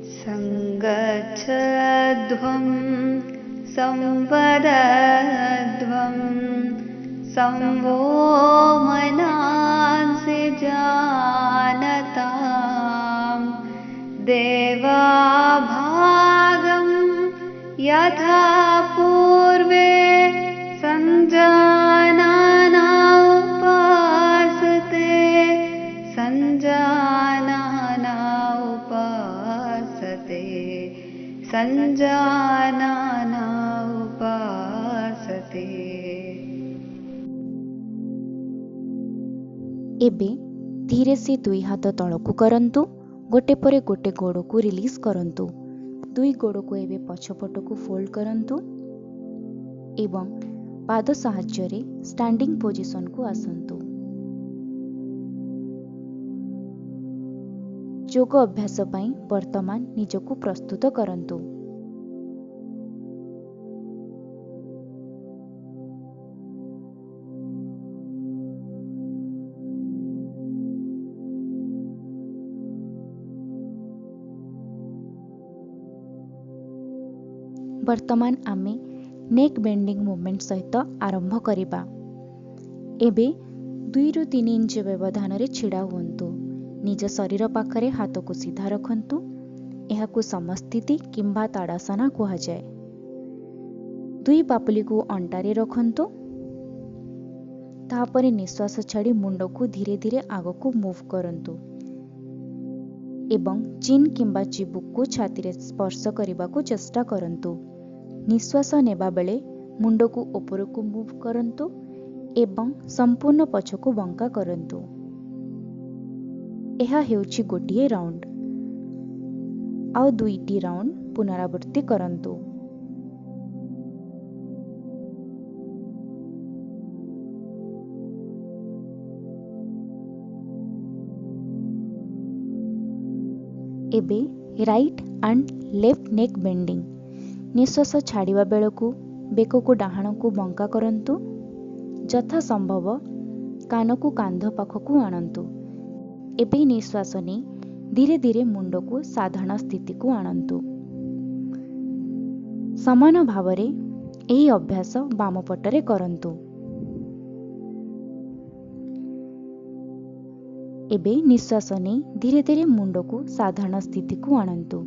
सङ्गच्छध्वं संवदध्वं संवो मनांसि जानतां देवा भागं यथा पूर्वे सञ्जानाना उपासते सञ्जानाना उपासते सञ्जानाना उपासते। ଏବେ ଧୀରେ ସେ ଦୁଇ ହାତ ତଳକୁ କରନ୍ତୁ। ଗୋଟେ ପରେ ଗୋଟେ ଗୋଡ଼କୁ ରିଲିଜ୍ କରନ୍ତୁ। ଦୁଇ ଗୋଡ଼କୁ ଏବେ ପଛପଟକୁ ଫୋଲ୍ଡ କରନ୍ତୁ ଏବଂ ପାଦ ସାହାଯ୍ୟରେ ଷ୍ଟାଣ୍ଡିଂ ପୋଜିସନକୁ ଆସନ୍ତୁ। ଯୋଗ ଅଭ୍ୟାସ ପାଇଁ ବର୍ତ୍ତମାନ ନିଜକୁ ପ୍ରସ୍ତୁତ କରନ୍ତୁ। ବର୍ତ୍ତମାନ ଆମେ ନେକ୍ ବେଣ୍ଡିଂ ମୁଭମେଣ୍ଟ ସହିତ ଆରମ୍ଭ କରିବା। ଏବେ 2ରୁ 3 ଇଞ୍ଚ ବ୍ୟବଧାନରେ ଛିଡ଼ା ହୁଅନ୍ତୁ। ନିଜ ଶରୀର ପାଖରେ ହାତକୁ ସିଧା ରଖନ୍ତୁ। ଏହାକୁ ସମସ୍ଥିତି କିମ୍ବା ତାଡ଼ାସନା କୁହାଯାଏ। ଦୁଇ ପାପୁଲିକୁ ଅଣ୍ଟାରେ ରଖନ୍ତୁ। ତାପରେ ନିଶ୍ୱାସ ଛାଡ଼ି ମୁଣ୍ଡକୁ ଧୀରେ ଧୀରେ ଆଗକୁ ମୁଭ୍ କରନ୍ତୁ ଏବଂ ଚିନ୍ କିମ୍ବା ଚିବୁକକୁ ଛାତିରେ ସ୍ପର୍ଶ କରିବାକୁ ଚେଷ୍ଟା କରନ୍ତୁ। ନିଶ୍ୱାସ ନେବା ବେଳେ ମୁଣ୍ଡକୁ ଉପରକୁ ମୁଭ୍ କରନ୍ତୁ ଏବଂ ସମ୍ପୂର୍ଣ୍ଣ ପଛକୁ ବଙ୍କା କରନ୍ତୁ। ଏହା ହେଉଛି ଗୋଟିଏ ରାଉଣ୍ଡ। ଆଉ 2ଟି ରାଉଣ୍ଡ ପୁନରାବୃତ୍ତି କରନ୍ତୁ। ଏବେ right and left neck bending. ନିଶ୍ୱାସ ଛାଡ଼ିବା ବେଳକୁ ବେକକୁ ଡାହାଣକୁ ବଙ୍କା କରନ୍ତୁ। ଯଥା ସମ୍ଭବ କାନକୁ କାନ୍ଧ ପାଖକୁ ଆଣନ୍ତୁ। ଏବେ ନିଶ୍ୱାସ ନେଇ ଧୀରେ ଧୀରେ ମୁଣ୍ଡକୁ ସାଧାରଣ ସ୍ଥିତିକୁ ଆଣନ୍ତୁ। ସମାନ ଭାବରେ ଏହି ଅଭ୍ୟାସ ବାମ ପଟରେ କରନ୍ତୁ। ଏବେ ନିଶ୍ୱାସ ନେଇ ଧୀରେ ଧୀରେ ମୁଣ୍ଡକୁ ସାଧାରଣ ସ୍ଥିତିକୁ ଆଣନ୍ତୁ।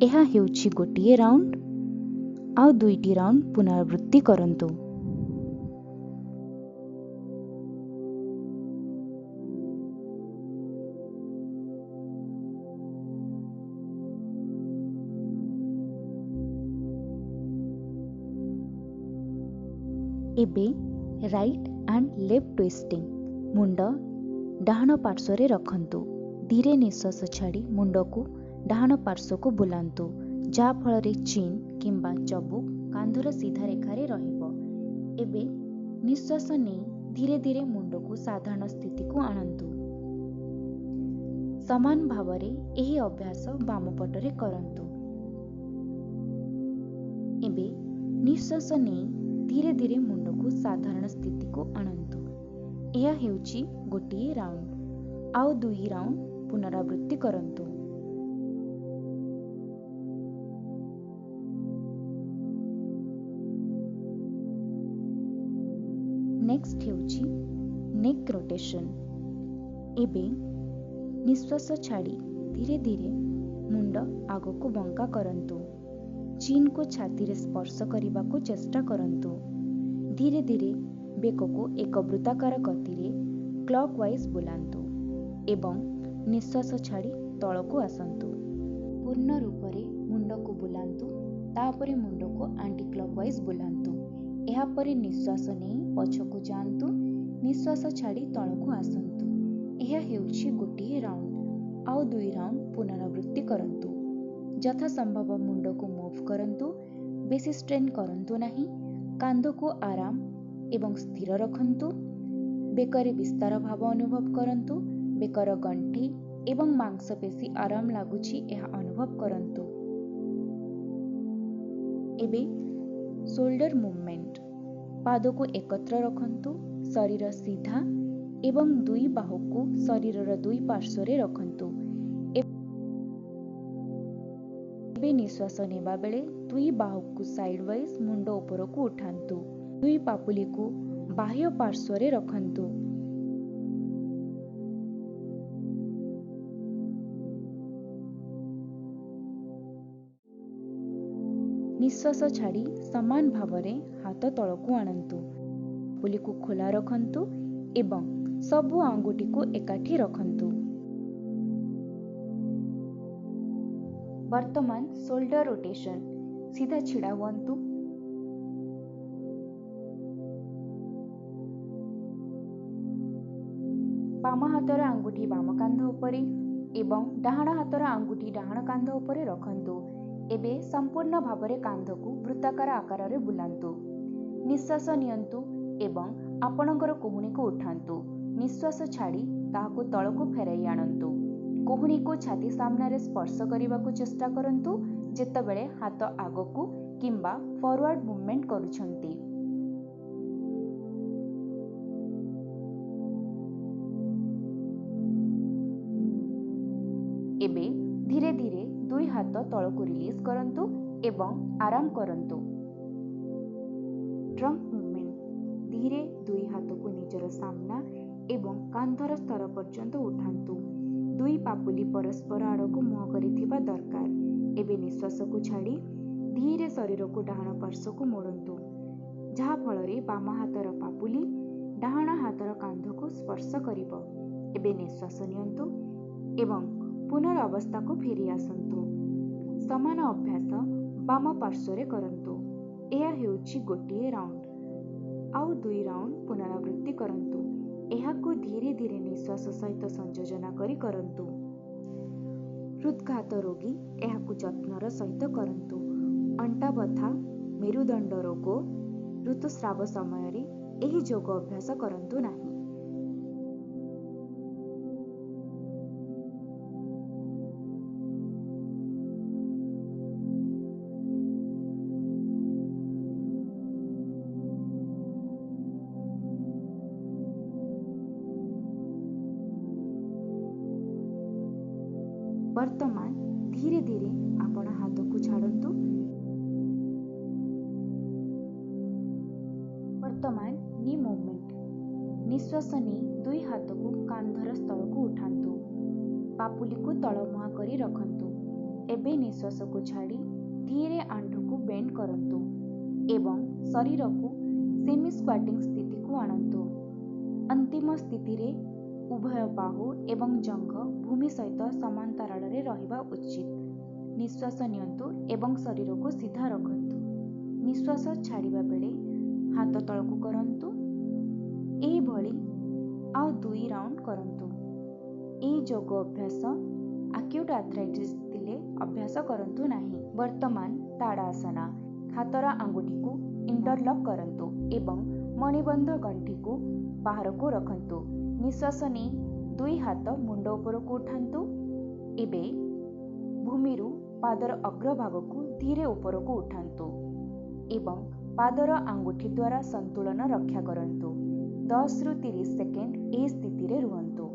ଏହା ହେଉଛି ଗୋଟିଏ ରାଉଣ୍ଡ। ଆଉ 2ଟି ରାଉଣ୍ଡ ପୁନରାବୃତ୍ତି କରନ୍ତୁ। ଏବେ ରାଇଟ୍ ଆଣ୍ଡ ଲେଫ୍ଟ ଟ୍ୱିଷ୍ଟିଂ। ମୁଣ୍ଡ ଡାହାଣ ପାର୍ଶ୍ୱରେ ରଖନ୍ତୁ। ଧୀରେ ନିଶ୍ୱାସ ଛାଡ଼ି ମୁଣ୍ଡକୁ ଡାହାଣ ପାର୍ଶ୍ୱକୁ ବୁଲାନ୍ତୁ, ଯାହାଫଳରେ ଚିନ୍ କିମ୍ବା ଚବୁକ କାନ୍ଧର ସିଧା ରେଖାରେ ରହିବ। ଏବେ ନିଶ୍ୱାସ ନେଇ ଧୀରେ ଧୀରେ ମୁଣ୍ଡକୁ ସାଧାରଣ ସ୍ଥିତିକୁ ଆଣନ୍ତୁ। ସମାନ ଭାବରେ ଏହି ଅଭ୍ୟାସ ବାମ ପଟରେ କରନ୍ତୁ। ଏବେ ନିଶ୍ୱାସ ନେଇ ଧୀରେ ଧୀରେ ମୁଣ୍ଡକୁ ସାଧାରଣ ସ୍ଥିତିକୁ ଆଣନ୍ତୁ। ଏହା ହେଉଛି ଗୋଟିଏ ରାଉଣ୍ଡ। ଆଉ 2 ରାଉଣ୍ଡ ପୁନରାବୃତ୍ତି କରନ୍ତୁ। ନେକ୍ସଟ ହେଉଛି ନେକ୍ ରୋଟେସନ୍। ଏବେ ନିଶ୍ୱାସ ଛାଡ଼ି ଧୀରେ ଧୀରେ ମୁଣ୍ଡ ଆଗକୁ ବଙ୍କା କରନ୍ତୁ। ଚିନ୍କୁ ଛାତିରେ ସ୍ପର୍ଶ କରିବାକୁ ଚେଷ୍ଟା କରନ୍ତୁ। ଧୀରେ ଧୀରେ ବେକକୁ ଏକ ବୃତ୍ତାକାର ଗତିରେ କ୍ଲକ୍ ୱାଇଜ୍ ବୁଲାନ୍ତୁ ଏବଂ ନିଶ୍ୱାସ ଛାଡ଼ି ତଳକୁ ଆସନ୍ତୁ। ପୂର୍ଣ୍ଣ ରୂପରେ ମୁଣ୍ଡକୁ ବୁଲାନ୍ତୁ, ତାପରେ ମୁଣ୍ଡକୁ ଆଣ୍ଟି କ୍ଲକ୍ ୱାଇଜ୍ ବୁଲାନ୍ତୁ। ଏହାପରେ ନିଶ୍ୱାସ ନେଇ ପଛକୁ ଯାଆନ୍ତୁ, ନିଶ୍ୱାସ ଛାଡ଼ି ତଳକୁ ଆସନ୍ତୁ। ଏହା ହେଉଛି ଗୋଟିଏ ରାଉଣ୍ଡ। ଆଉ 2 ରାଉଣ୍ଡ ପୁନରାବୃତ୍ତି କରନ୍ତୁ। ଯଥା ସମ୍ଭବ ମୁଣ୍ଡକୁ ମୁଭ୍ କରନ୍ତୁ, ବେଶୀ ଷ୍ଟ୍ରେନ୍ କରନ୍ତୁ ନାହିଁ। କାନ୍ଧକୁ ଆରାମ ଏବଂ ସ୍ଥିର ରଖନ୍ତୁ। ବେକରେ ବିସ୍ତାର ଭାବ ଅନୁଭବ କରନ୍ତୁ। ବେକର ଗଣ୍ଠି ଏବଂ ମାଂସପେଶୀ ଆରାମ ଲାଗୁଛି ଏହା ଅନୁଭବ କରନ୍ତୁ। ଏବେ ସୋଲ୍ଡର ମୁଭମେଣ୍ଟ। ପାଦକୁ ଏକତ୍ର ରଖନ୍ତୁ, ଶରୀର ସିଧା ଏବଂ ଦୁଇ ବାହୁକୁ ଶରୀରର ଦୁଇ ପାର୍ଶ୍ୱରେ ରଖନ୍ତୁ। ଏବେ ନିଶ୍ୱାସ ନେବା ବେଳେ ଦୁଇ ବାହୁକୁ ସାଇଡ୍ ୱାଇଜ୍ ମୁଣ୍ଡ ଉପରକୁ ଉଠାନ୍ତୁ। ଦୁଇ ପାପୁଲିକୁ ବାହ୍ୟ ପାର୍ଶ୍ୱରେ ରଖନ୍ତୁ। ନିଶ୍ୱାସ ଛାଡ଼ି ସମାନ ଭାବରେ ହାତ ତଳକୁ ଆଣନ୍ତୁ। ପାପୁଲିକୁ ଖୋଲା ରଖନ୍ତୁ ଏବଂ ସବୁ ଆଙ୍ଗୁଠିକୁ ଏକାଠି ରଖନ୍ତୁ। ବର୍ତ୍ତମାନ ସୋଲ୍ଡର ରୋଟେସନ୍। ସିଧା ଛିଡ଼ା ହୁଅନ୍ତୁ। ବାମ ହାତର ଆଙ୍ଗୁଠି ବାମ କାନ୍ଧ ଉପରେ ଏବଂ ଡାହାଣ ହାତର ଆଙ୍ଗୁଠି ଡାହାଣ କାନ୍ଧ ଉପରେ ରଖନ୍ତୁ। ଏବେ ସମ୍ପୂର୍ଣ୍ଣ ଭାବରେ କାନ୍ଧକୁ ବୃତ୍ତାକାର ଆକାରରେ ବୁଲାନ୍ତୁ। ନିଶ୍ୱାସ ନିଅନ୍ତୁ ଏବଂ ଆପଣଙ୍କର କହୁଣୀକୁ ଉଠାନ୍ତୁ। ନିଶ୍ୱାସ ଛାଡ଼ି ତାହାକୁ ତଳକୁ ଫେରାଇ ଆଣନ୍ତୁ। କହୁଣୀକୁ ଛାତି ସାମ୍ନାରେ ସ୍ପର୍ଶ କରିବାକୁ ଚେଷ୍ଟା କରନ୍ତୁ ଯେତେବେଳେ ହାତ ଆଗକୁ କିମ୍ବା ଫରୱାର୍ଡ ମୁଭମେଣ୍ଟ କରୁଛନ୍ତି। ଏବେ ଧୀରେ ଧୀରେ ଦୁଇ ହାତ ତଳକୁ ରିଲିଜ୍ କରନ୍ତୁ ଏବଂ ଆରାମ କରନ୍ତୁ। Trunk movement. ଧୀରେ ଦୁଇ ହାତକୁ ନିଜର ସାମ୍ନା ଏବଂ କାନ୍ଧର ସ୍ତର ପର୍ଯ୍ୟନ୍ତ ଉଠାନ୍ତୁ। ଦୁଇ ପାପୁଲି ପରସ୍ପର ଆଡ଼କୁ ମୁହଁ କରିଥିବା ଦରକାର। ଏବେ ନିଶ୍ୱାସକୁ ଛାଡ଼ି ଧୀରେ ଶରୀରକୁ ଡାହାଣ ପାର୍ଶ୍ୱକୁ ମୋଡ଼ନ୍ତୁ, ଯାହାଫଳରେ ବାମ ହାତର ପାପୁଲି ଡାହାଣ ହାତର କାନ୍ଧକୁ ସ୍ପର୍ଶ କରିବ। ଏବେ ନିଶ୍ୱାସ ନିଅନ୍ତୁ ଏବଂ ପୁନରବସ୍ଥାକୁ ଫେରି ଆସନ୍ତୁ। ସମାନ ଅଭ୍ୟାସ ବାମ ପାର୍ଶ୍ୱରେ କରନ୍ତୁ। ଏହା ହେଉଛି ଗୋଟିଏ ରାଉଣ୍ଡ। ଆଉ ଦୁଇ ରାଉଣ୍ଡ ପୁନରାବୃତ୍ତି କରନ୍ତୁ। ଏହାକୁ ଧୀରେ ଧୀରେ ନିଶ୍ୱାସ ସହିତ ସଂଯୋଜନା କରି କରନ୍ତୁ। ହୃଦଘାତ ରୋଗୀ ଏହାକୁ ଯତ୍ନର ସହିତ କରନ୍ତୁ। ଅଣ୍ଟା ବଥା, ମେରୁଦଣ୍ଡ ରୋଗ, ଋତୁସ୍ରାବ ସମୟରେ ଏହି ଯୋଗ ଅଭ୍ୟାସ କରନ୍ତୁ ନାହିଁ। ବର୍ତ୍ତମାନ ଧୀରେ ଧୀରେ ଆପଣ ହାତକୁ ଛାଡ଼ନ୍ତୁ। ବର୍ତ୍ତମାନ ନି ମୁଭମେଣ୍ଟ। ନିଶ୍ୱାସ ନେଇ ଦୁଇ ହାତକୁ କାନ୍ଧର ସ୍ତରକୁ ଉଠାନ୍ତୁ। ପାପୁଲିକୁ ତଳମୁହାଁ କରି ରଖନ୍ତୁ। ଏବେ ନିଶ୍ୱାସକୁ ଛାଡ଼ି ଧୀରେ ଆଣ୍ଠୁକୁ ବେଣ୍ଡ କରନ୍ତୁ ଏବଂ ଶରୀରକୁ ସେମି ସ୍କ୍ୱାଟିଂ ସ୍ଥିତିକୁ ଆଣନ୍ତୁ। ଅନ୍ତିମ ସ୍ଥିତିରେ ଉଭୟ ବାହୁ ଏବଂ ଜଙ୍ଘ ଭୂମି ସହିତ ସମାନ୍ତରାଳରେ ରହିବା ଉଚିତ। ନିଶ୍ୱାସ ନିଅନ୍ତୁ ଏବଂ ଶରୀରକୁ ସିଧା ରଖନ୍ତୁ। ନିଶ୍ୱାସ ଛାଡ଼ିବା ବେଳେ ହାତ ତଳକୁ କରନ୍ତୁ। ଏହିଭଳି ଆଉ ଦୁଇ ରାଉଣ୍ଡ କରନ୍ତୁ। ଏହି ଯୋଗ ଅଭ୍ୟାସ ଆକ୍ୟୁଟ୍ ଆର୍ଥ୍ରାଇଟିସ୍ ଥିଲେ ଅଭ୍ୟାସ କରନ୍ତୁ ନାହିଁ। ବର୍ତ୍ତମାନ ତାଡ଼ାସନା। ହାତର ଆଙ୍ଗୁଠିକୁ ଇଣ୍ଟରଲକ୍ କରନ୍ତୁ ଏବଂ ମଣିବନ୍ଧ ଗଣ୍ଠିକୁ ବାହାରକୁ ରଖନ୍ତୁ। ନିଶ୍ୱାସ ନେଇ ଦୁଇ ହାତ ମୁଣ୍ଡ ଉପରକୁ ଉଠାନ୍ତୁ। ଏବେ ଭୂମିରୁ ପାଦର ଅଗ୍ରଭାଗକୁ ଧୀରେ ଉପରକୁ ଉଠାନ୍ତୁ ଏବଂ ପାଦର ଆଙ୍ଗୁଠି ଦ୍ୱାରା ସନ୍ତୁଳନ ରକ୍ଷା କରନ୍ତୁ। 10ରୁ 30 ସେକେଣ୍ଡ ଏହି ସ୍ଥିତିରେ ରୁହନ୍ତୁ।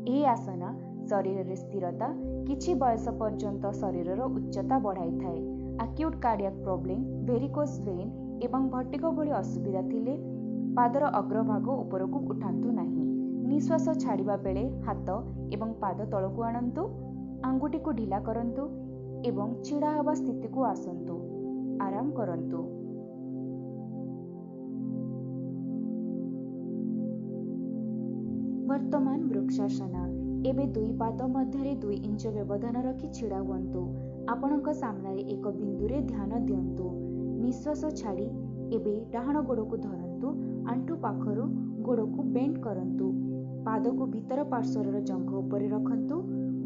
ଏହି ଆସନ ଶରୀରରେ ସ୍ଥିରତା, କିଛି ବୟସ ପର୍ଯ୍ୟନ୍ତ ଶରୀରର ଉଚ୍ଚତା ବଢ଼ାଇଥାଏ। Acute cardiac problem, varicose vein ଏବଂ ଭର୍ଟିଗୋ ଭଳି ଅସୁବିଧା ଥିଲେ ପାଦର ଅଗ୍ରଭାଗ ଉପରକୁ ଉଠାନ୍ତୁ ନାହିଁ। ନିଶ୍ୱାସ ଛାଡ଼ିବା ବେଳେ ହାତ ଏବଂ ପାଦ ତଳକୁ ଆଣନ୍ତୁ। ଆଙ୍ଗୁଠିକୁ ଢିଲା କରନ୍ତୁ ଏବଂ ଛିଡ଼ା ହେବା ସ୍ଥିତିକୁ ଆସନ୍ତୁ। ଆରାମ କରନ୍ତୁ। ବର୍ତ୍ତମାନ ବୃକ୍ଷାସନ। ଏବେ ଦୁଇ ପାଦ ମଧ୍ୟରେ 2 ଇଞ୍ଚ ବ୍ୟବଧାନ ରଖି ଛିଡ଼ା ହୁଅନ୍ତୁ। ଆପଣଙ୍କ ସାମ୍ନାରେ ଏକ ବିନ୍ଦୁରେ ଧ୍ୟାନ ଦିଅନ୍ତୁ। ନିଶ୍ୱାସ ଛାଡ଼ି ଏବେ ଡାହାଣ ଗୋଡ଼କୁ ଧରନ୍ତୁ। ଆଣ୍ଠୁ ପାଖରୁ ଗୋଡ଼କୁ ବେଣ୍ଡ କରନ୍ତୁ। ପାଦକୁ ଭିତର ପାର୍ଶ୍ୱର ଜଙ୍ଘ ଉପରେ ରଖନ୍ତୁ।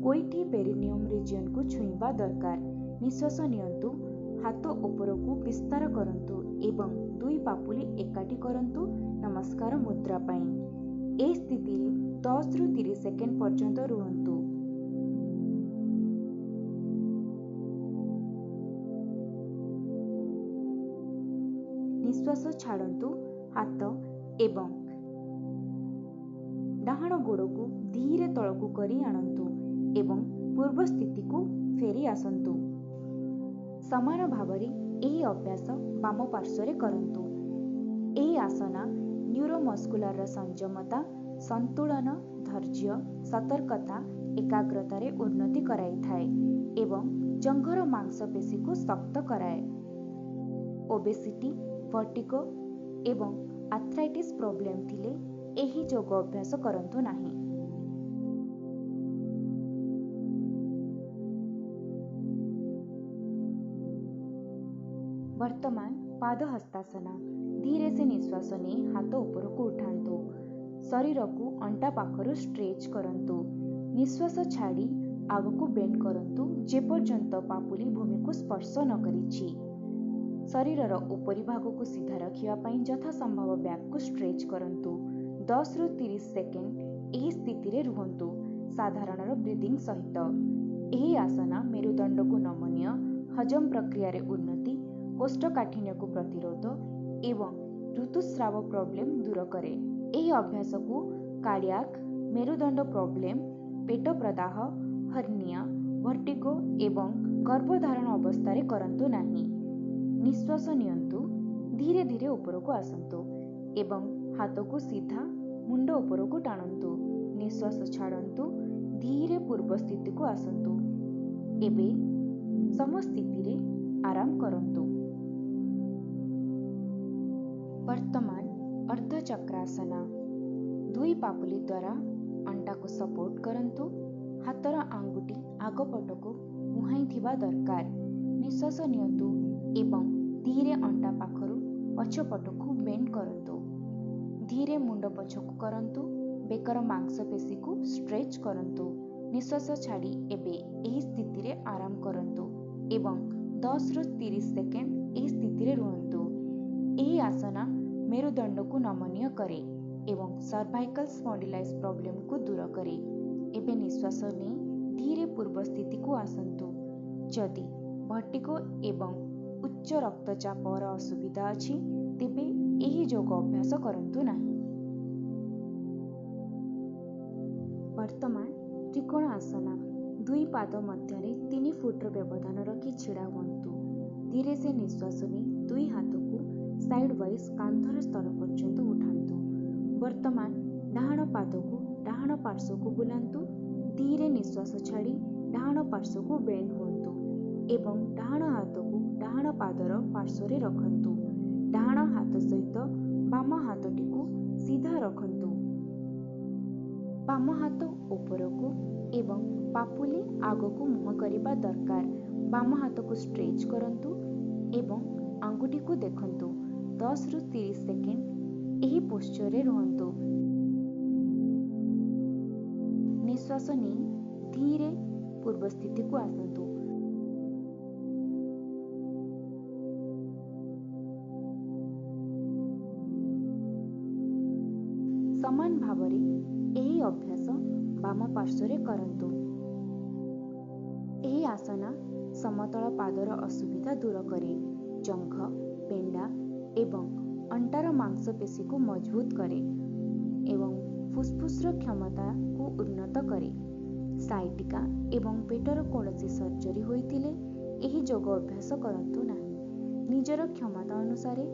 ଗୋଇଠି ପେରିନିୟମ ରିଜିଅନକୁ ଛୁଇଁବା ଦରକାର। ନିଶ୍ୱାସ ନିଅନ୍ତୁ। ହାତ ଉପରକୁ ବିସ୍ତାର କରନ୍ତୁ ଏବଂ ଦୁଇ ପାପୁଲି ଏକାଠି କରନ୍ତୁ ନମସ୍କାର ମୁଦ୍ରା ପାଇଁ। ଏହି ସ୍ଥିତିରେ 10ରୁ 30 ସେକେଣ୍ଡ ପର୍ଯ୍ୟନ୍ତ ରୁହନ୍ତୁ। ନିଶ୍ୱାସ ଛାଡ଼ନ୍ତୁ। ହାତ ଏବଂ ଡାହାଣ ଗୋଡ଼କୁ ଧୀରେ ତଳକୁ କରି ଆଣନ୍ତୁ ଏବଂ ପୂର୍ବ ସ୍ଥିତିକୁ ଫେରି ଆସନ୍ତୁ। ସମାନ ଭାବରେ ଏହି ଅଭ୍ୟାସ ବାମ ପାର୍ଶ୍ୱରେ କରନ୍ତୁ। ଏହି ଆସନା ନ୍ୟୁରୋମସ୍କୁଲାରର ସଂଯମତା, ସନ୍ତୁଳନ, ଧୈର୍ଯ୍ୟ, ସତର୍କତା, ଏକାଗ୍ରତାରେ ଉନ୍ନତି କରାଇଥାଏ ଏବଂ ଜଙ୍ଘର ମାଂସପେଶୀକୁ ଶକ୍ତ କରାଏ। ଓବେସିଟି, ଭର୍ଟିଗୋ ଏବଂ ଆର୍ଥ୍ରାଇଟିସ୍ ପ୍ରୋବ୍ଲେମ୍ ଥିଲେ ଏହି ଯୋଗ ଅଭ୍ୟାସ କରନ୍ତୁ ନାହିଁ। ବର୍ତ୍ତମାନ ପାଦହସ୍ତାସନ। ଧୀରେ ସେ ନିଶ୍ୱାସ ନେଇ ହାତ ଉପରକୁ ଉଠାନ୍ତୁ। ଶରୀରକୁ ଅଣ୍ଟା ପାଖରୁ ଷ୍ଟ୍ରେଚ୍ କରନ୍ତୁ। ନିଶ୍ୱାସ ଛାଡ଼ି ଆଗକୁ ବେଣ୍ଡ କରନ୍ତୁ ଯେପର୍ଯ୍ୟନ୍ତ ପାପୁଲି ଭୂମିକୁ ସ୍ପର୍ଶ ନ କରିଛି। ଶରୀରର ଉପରି ଭାଗକୁ ସିଧା ରଖିବା ପାଇଁ ଯଥାସମ୍ଭବ ବ୍ୟାକକୁ ଷ୍ଟ୍ରେଚ୍ କରନ୍ତୁ। 10ରୁ 30 ସେକେଣ୍ଡ ଏହି ସ୍ଥିତିରେ ରୁହନ୍ତୁ, ସାଧାରଣର ବ୍ରିଦିଂ ସହିତ। ଏହି ଆସନା ମେରୁଦଣ୍ଡକୁ ନମନୀୟ, ହଜମ ପ୍ରକ୍ରିୟାରେ ଉନ୍ନତି, କୋଷ୍ଠକାଠିନ୍ୟକୁ ପ୍ରତିରୋଧ ଏବଂ ଋତୁସ୍ରାବ ପ୍ରୋବ୍ଲେମ୍ ଦୂର କରେ। ଏହି ଅଭ୍ୟାସକୁ କାର୍ଡିଆକ୍, ମେରୁଦଣ୍ଡ ପ୍ରୋବ୍ଲେମ୍, ପେଟ ପ୍ରଦାହ, ହର୍ନିଆ, ଭର୍ଟିଗୋ ଏବଂ ଗର୍ଭଧାରଣ ଅବସ୍ଥାରେ କରନ୍ତୁ ନାହିଁ। ନିଶ୍ୱାସ ନିଅନ୍ତୁ, ଧୀରେ ଧୀରେ ଉପରକୁ ଆସନ୍ତୁ ଏବଂ ହାତକୁ ସିଧା ମୁଣ୍ଡ ଉପରକୁ ଟାଣନ୍ତୁ। ନିଶ୍ୱାସ ଛାଡ଼ନ୍ତୁ, ଧୀରେ ପୂର୍ବ ସ୍ଥିତିକୁ ଆସନ୍ତୁ। ଏବେ ସମସ୍ଥିତିରେ ଆରାମ କରନ୍ତୁ। ବର୍ତ୍ତମାନ ଅର୍ଦ୍ଧଚକ୍ରାସନ। ଦୁଇ ପାପୁଲି ଦ୍ୱାରା ଅଣ୍ଟାକୁ ସପୋର୍ଟ କରନ୍ତୁ। ହାତର ଆଙ୍ଗୁଠି ଆଗପଟକୁ ମୁହାଁଇଥିବା ଦରକାର। ନିଶ୍ୱାସ ନିଅନ୍ତୁ ଏବଂ ଧୀରେ ଅଣ୍ଟା ପାଖରୁ ପଛପଟକୁ ବେଣ୍ଡ କରନ୍ତୁ। ଧୀରେ ମୁଣ୍ଡ ପଛକୁ କରନ୍ତୁ। ବେକର ମାଂସପେଶୀକୁ ଷ୍ଟ୍ରେଚ୍ କରନ୍ତୁ। ନିଶ୍ୱାସ ଛାଡ଼ି ଏବେ ଏହି ସ୍ଥିତିରେ ଆରାମ କରନ୍ତୁ ଏବଂ 10ରୁ 30 ସେକେଣ୍ଡ ଏହି ସ୍ଥିତିରେ ରୁହନ୍ତୁ। ଏହି ଆସନା ମେରୁଦଣ୍ଡକୁ ନମନୀୟ କରେ ଏବଂ ସର୍ଭାଇକାଲ ସ୍ପଣ୍ଡିଲାଇଟିସ୍ ପ୍ରୋବ୍ଲେମକୁ ଦୂର କରେ। ଏବେ ନିଶ୍ୱାସ ନେଇ ଧୀରେ ପୂର୍ବ ସ୍ଥିତିକୁ ଆସନ୍ତୁ। ଯଦି ଭର୍ଟିଗୋ ଏବଂ ଉଚ୍ଚ ରକ୍ତଚାପର ଅସୁବିଧା ଅଛି, ତେବେ ଏହି ଯୋଗ ଅଭ୍ୟାସ କରନ୍ତୁ ନାହିଁ। ବର୍ତ୍ତମାନ ତ୍ରିକୋଣ ଆସନ। ଦୁଇ ପାଦ ମଧ୍ୟରେ 3 ଫୁଟର ବ୍ୟବଧାନ ରଖି ଛିଡ଼ା ହୁଅନ୍ତୁ। ଧୀରେ ସେ ନିଶ୍ୱାସ ନେଇ ଦୁଇ ହାତକୁ ସାଇଡ୍ ୱାଇଜ୍ କାନ୍ଧର ସ୍ତର ପର୍ଯ୍ୟନ୍ତ ଉଠାନ୍ତୁ। ବର୍ତ୍ତମାନ ଡାହାଣ ପାଦକୁ ଡାହାଣ ପାର୍ଶ୍ୱକୁ ବୁଲାନ୍ତୁ। ଧୀରେ ନିଶ୍ୱାସ ଛାଡ଼ି ଡାହାଣ ପାର୍ଶ୍ୱକୁ ବେଣ୍ଡ ହୁଅନ୍ତୁ ଏବଂ ଡାହାଣ ହାତକୁ ଡାହାଣ ପାଦର ପାର୍ଶ୍ୱରେ ରଖନ୍ତୁ। ଡାହାଣ ହାତ ସହିତ ବାମ ହାତଟିକୁ ସିଧା ରଖନ୍ତୁ। ବାମ ହାତ ଉପରକୁ ଏବଂ ପାପୁଲି ଆଗକୁ ମୁହଁ କରିବା ଦରକାର। ବାମ ହାତକୁ ଷ୍ଟ୍ରେଚ୍ କରନ୍ତୁ ଏବଂ ଆଙ୍ଗୁଠିକୁ ଦେଖନ୍ତୁ। 10ରୁ 30 ସେକେଣ୍ଡ ଏହି ପୋଶ୍ଚରରେ ରୁହନ୍ତୁ। ନିଶ୍ୱାସ ନେଇ ଧୀରେ ପୂର୍ବ ସ୍ଥିତିକୁ ଆସନ୍ତୁ। ସମାନ ଭାବରେ ଏହି ଅଭ୍ୟାସ ବାମ ପାର୍ଶ୍ୱରେ କରନ୍ତୁ। ଏହି ଆସନ ସମତଳ ପାଦର ଅସୁବିଧା ଦୂର କରେ, ଜଙ୍ଘ, ପେଣ୍ଡା ଏବଂ ଅଣ୍ଟାର ମାଂସପେଶୀକୁ ମଜବୁତ କରେ ଏବଂ ଫୁସଫୁସର କ୍ଷମତାକୁ ଉନ୍ନତ କରେ। ସାଇଟିକା ଏବଂ ପେଟର କୌଣସି ସର୍ଜରୀ ହୋଇଥିଲେ ଏହି ଯୋଗ ଅଭ୍ୟାସ କରନ୍ତୁ ନାହିଁ। ନିଜର କ୍ଷମତା ଅନୁସାରେ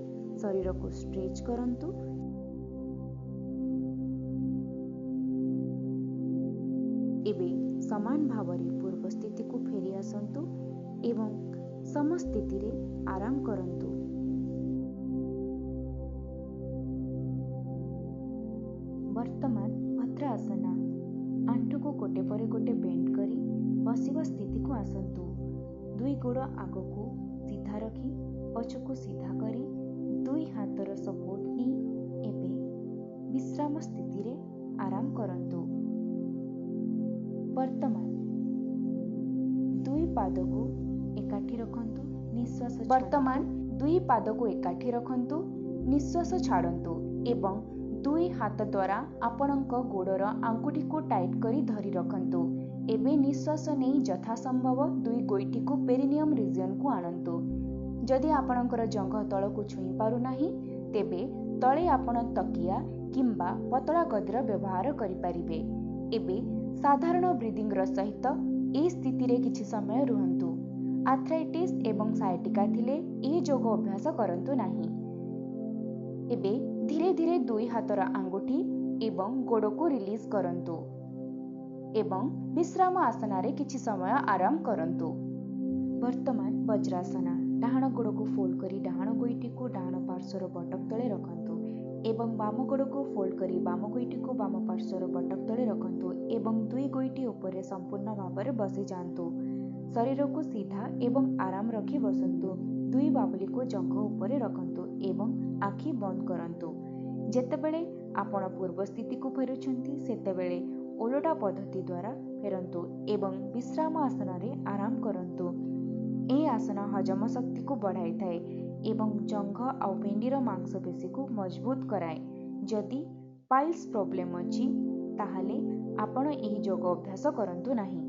ଶରୀରକୁ ଷ୍ଟ୍ରେଚ୍ କରନ୍ତୁ। ଏବେ ସମାନ ଭାବରେ ପୂର୍ବ ସ୍ଥିତିକୁ ଫେରି ଆସନ୍ତୁ ଏବଂ ସମସ୍ଥିତିରେ ଆରାମ କରନ୍ତୁ। ବର୍ତ୍ତମାନ ଭଦ୍ରାସନ। ଆଣ୍ଠୁକୁ ଗୋଟେ ପରେ ଗୋଟେ ବେଣ୍ଡ କରି ବସିବା ସ୍ଥିତିକୁ ଆସନ୍ତୁ। ଦୁଇ ଗୋଡ଼ ଆଗକୁ ସିଧା ରଖି ପଛକୁ ସିଧା କରି ଦୁଇ ହାତର ସପୋର୍ଟ ନେଇ ଏବେ ବିଶ୍ରାମ ସ୍ଥିତିରେ ଆରାମ କରନ୍ତୁ। ବର୍ତ୍ତମାନ ଦୁଇ ପାଦକୁ ଏକାଠି ରଖନ୍ତୁ, ନିଶ୍ୱାସ ବର୍ତ୍ତମାନ ଦୁଇ ପାଦକୁ ଏକାଠି ରଖନ୍ତୁ, ନିଶ୍ୱାସ ଛାଡ଼ନ୍ତୁ ଏବଂ ଦୁଇ ହାତ ଦ୍ୱାରା ଆପଣଙ୍କ ଗୋଡ଼ର ଆଙ୍ଗୁଠିକୁ ଟାଇଟ୍ କରି ଧରି ରଖନ୍ତୁ। ଏବେ ନିଶ୍ୱାସ ନେଇ ଯଥାସମ୍ଭବ ଦୁଇ ଗୋଇଠିକୁ ପେରିନିୟମ ରିଜିଅନକୁ ଆଣନ୍ତୁ। ଯଦି ଆପଣଙ୍କର ଜଙ୍ଘ ତଳକୁ ଛୁଇଁ ପାରୁନାହିଁ, ତେବେ ତଳେ ଆପଣ ତକିଆ କିମ୍ବା ପତଳା ଗଦିର ବ୍ୟବହାର କରିପାରିବେ। ଏବେ ସାଧାରଣ ବ୍ରିଦିଂର ସହିତ ଏହି ସ୍ଥିତିରେ କିଛି ସମୟ ରୁହନ୍ତୁ। ଆର୍ଥ୍ରାଇଟିସ୍ ଏବଂ ସାଇଟିକା ଥିଲେ ଏହି ଯୋଗ ଅଭ୍ୟାସ କରନ୍ତୁ ନାହିଁ। ଏବେ ଧୀରେ ଧୀରେ ଦୁଇ ହାତର ଆଙ୍ଗୁଠି ଏବଂ ଗୋଡ଼କୁ ରିଲିଜ୍ କରନ୍ତୁ ଏବଂ ବିଶ୍ରାମ ଆସନରେ କିଛି ସମୟ ଆରାମ କରନ୍ତୁ। ବର୍ତ୍ତମାନ ବଜ୍ରାସନ। ଡାହାଣ ଗୋଡ଼କୁ ଫୋଲ୍ଡ କରି ଡାହାଣ ଗୋଇଠିକୁ ଡାହାଣ ପାର୍ଶ୍ୱର ବଟକ ତଳେ ରଖନ୍ତୁ ଏବଂ ବାମ ଗୋଡ଼କୁ ଫୋଲ୍ଡ କରି ବାମ ଗୋଇଠିକୁ ବାମ ପାର୍ଶ୍ୱର ବଟକ ତଳେ ରଖନ୍ତୁ ଏବଂ ଦୁଇ ଗୋଇଠି ଉପରେ ସମ୍ପୂର୍ଣ୍ଣ ଭାବରେ ବସିଯାଆନ୍ତୁ। ଶରୀରକୁ ସିଧା ଏବଂ ଆରାମ ରଖି ବସନ୍ତୁ। ଦୁଇ ବାବୁଲିକୁ ଜଙ୍ଘ ଉପରେ ରଖନ୍ତୁ ଏବଂ ଆଖି ବନ୍ଦ କରନ୍ତୁ। ଯେତେବେଳେ ଆପଣ ପୂର୍ବ ସ୍ଥିତିକୁ ଫେରୁଛନ୍ତି, ସେତେବେଳେ ଓଲଟା ପଦ୍ଧତି ଦ୍ୱାରା ଫେରନ୍ତୁ ଏବଂ ବିଶ୍ରାମ ଆସନରେ ଆରାମ କରନ୍ତୁ। ଏହି ଆସନ ହଜମ ଶକ୍ତିକୁ ବଢ଼ାଇଥାଏ ଏବଂ ଜଙ୍ଘ ଆଉ ଭେଣ୍ଡିର ମାଂସପେଶୀକୁ ମଜବୁତ କରାଏ। ଯଦି ପାଇଲ୍ସ ପ୍ରୋବ୍ଲେମ୍ ଅଛି, ତାହେଲେ ଆପଣ ଏହି ଯୋଗ ଅଭ୍ୟାସ କରନ୍ତୁ ନାହିଁ।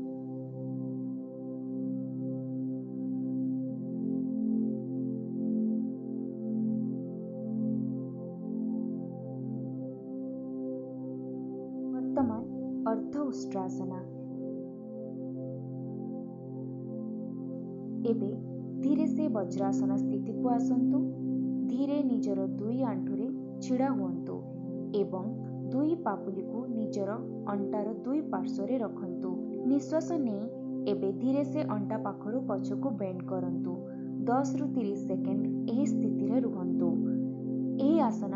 ବର୍ତ୍ତମାନ ଅର୍ଦ୍ଧ ଉଷ୍ଟ୍ରାସନ। ଏବେ ଧୀରେ ସେ ବଜ୍ରାସନ ସ୍ଥିତିକୁ ଆସନ୍ତୁ। ଧୀରେ ନିଜର ଦୁଇ ଆଣ୍ଠୁରେ ଛିଡ଼ା ହୁଅନ୍ତୁ ଏବଂ ଦୁଇ ପାପୁଲିକୁ ନିଜର ଅଣ୍ଟାର ଦୁଇ ପାର୍ଶ୍ୱରେ ରଖନ୍ତୁ। ନିଶ୍ୱାସ ନେଇ ଏବେ ଧୀରେ ସେ ଅଣ୍ଟା ପାଖରୁ ପଛକୁ ବେଣ୍ଡ କରନ୍ତୁ। 10ରୁ 30 ସେକେଣ୍ଡ ଏହି ସ୍ଥିତିରେ ରୁହନ୍ତୁ। ଏହି ଆସନ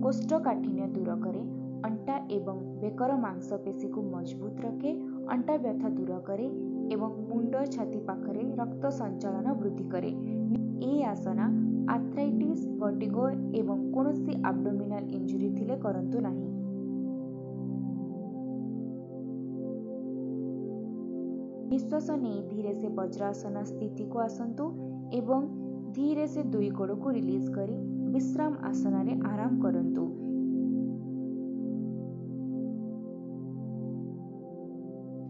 କୋଷ୍ଠକାଠିନ୍ୟ ଦୂର କରେ, ଅଣ୍ଟା ଏବଂ ବେକର ମାଂସପେଶୀକୁ ମଜବୁତ ରଖେ, ଅଣ୍ଟା ବ୍ୟଥା ଦୂର କରେ ଏବଂ ମୁଣ୍ଡ ଛାତି ପାଖରେ ରକ୍ତ ସଞ୍ଚାଳନ ବୃଦ୍ଧି କରେ। ଏହି ଆସନ ଆର୍ଥ୍ରାଇଟିସ୍, ଭର୍ଟିଗୋ ଏବଂ କୌଣସି ଆବଡୋମିନାଲ ଇଞ୍ଜୁରି ଥିଲେ କରନ୍ତୁ ନାହିଁ। ନିଶ୍ୱାସ ନେଇ ଧୀରେ ସେ ବଜ୍ରାସନ ସ୍ଥିତିକୁ ଆସନ୍ତୁ ଏବଂ ଧୀରେ ସେ ଦୁଇ ଗୋଡ଼କୁ ରିଲିଜ୍ କରି ବିଶ୍ରାମ ଆସନରେ ଆରାମ କରନ୍ତୁ।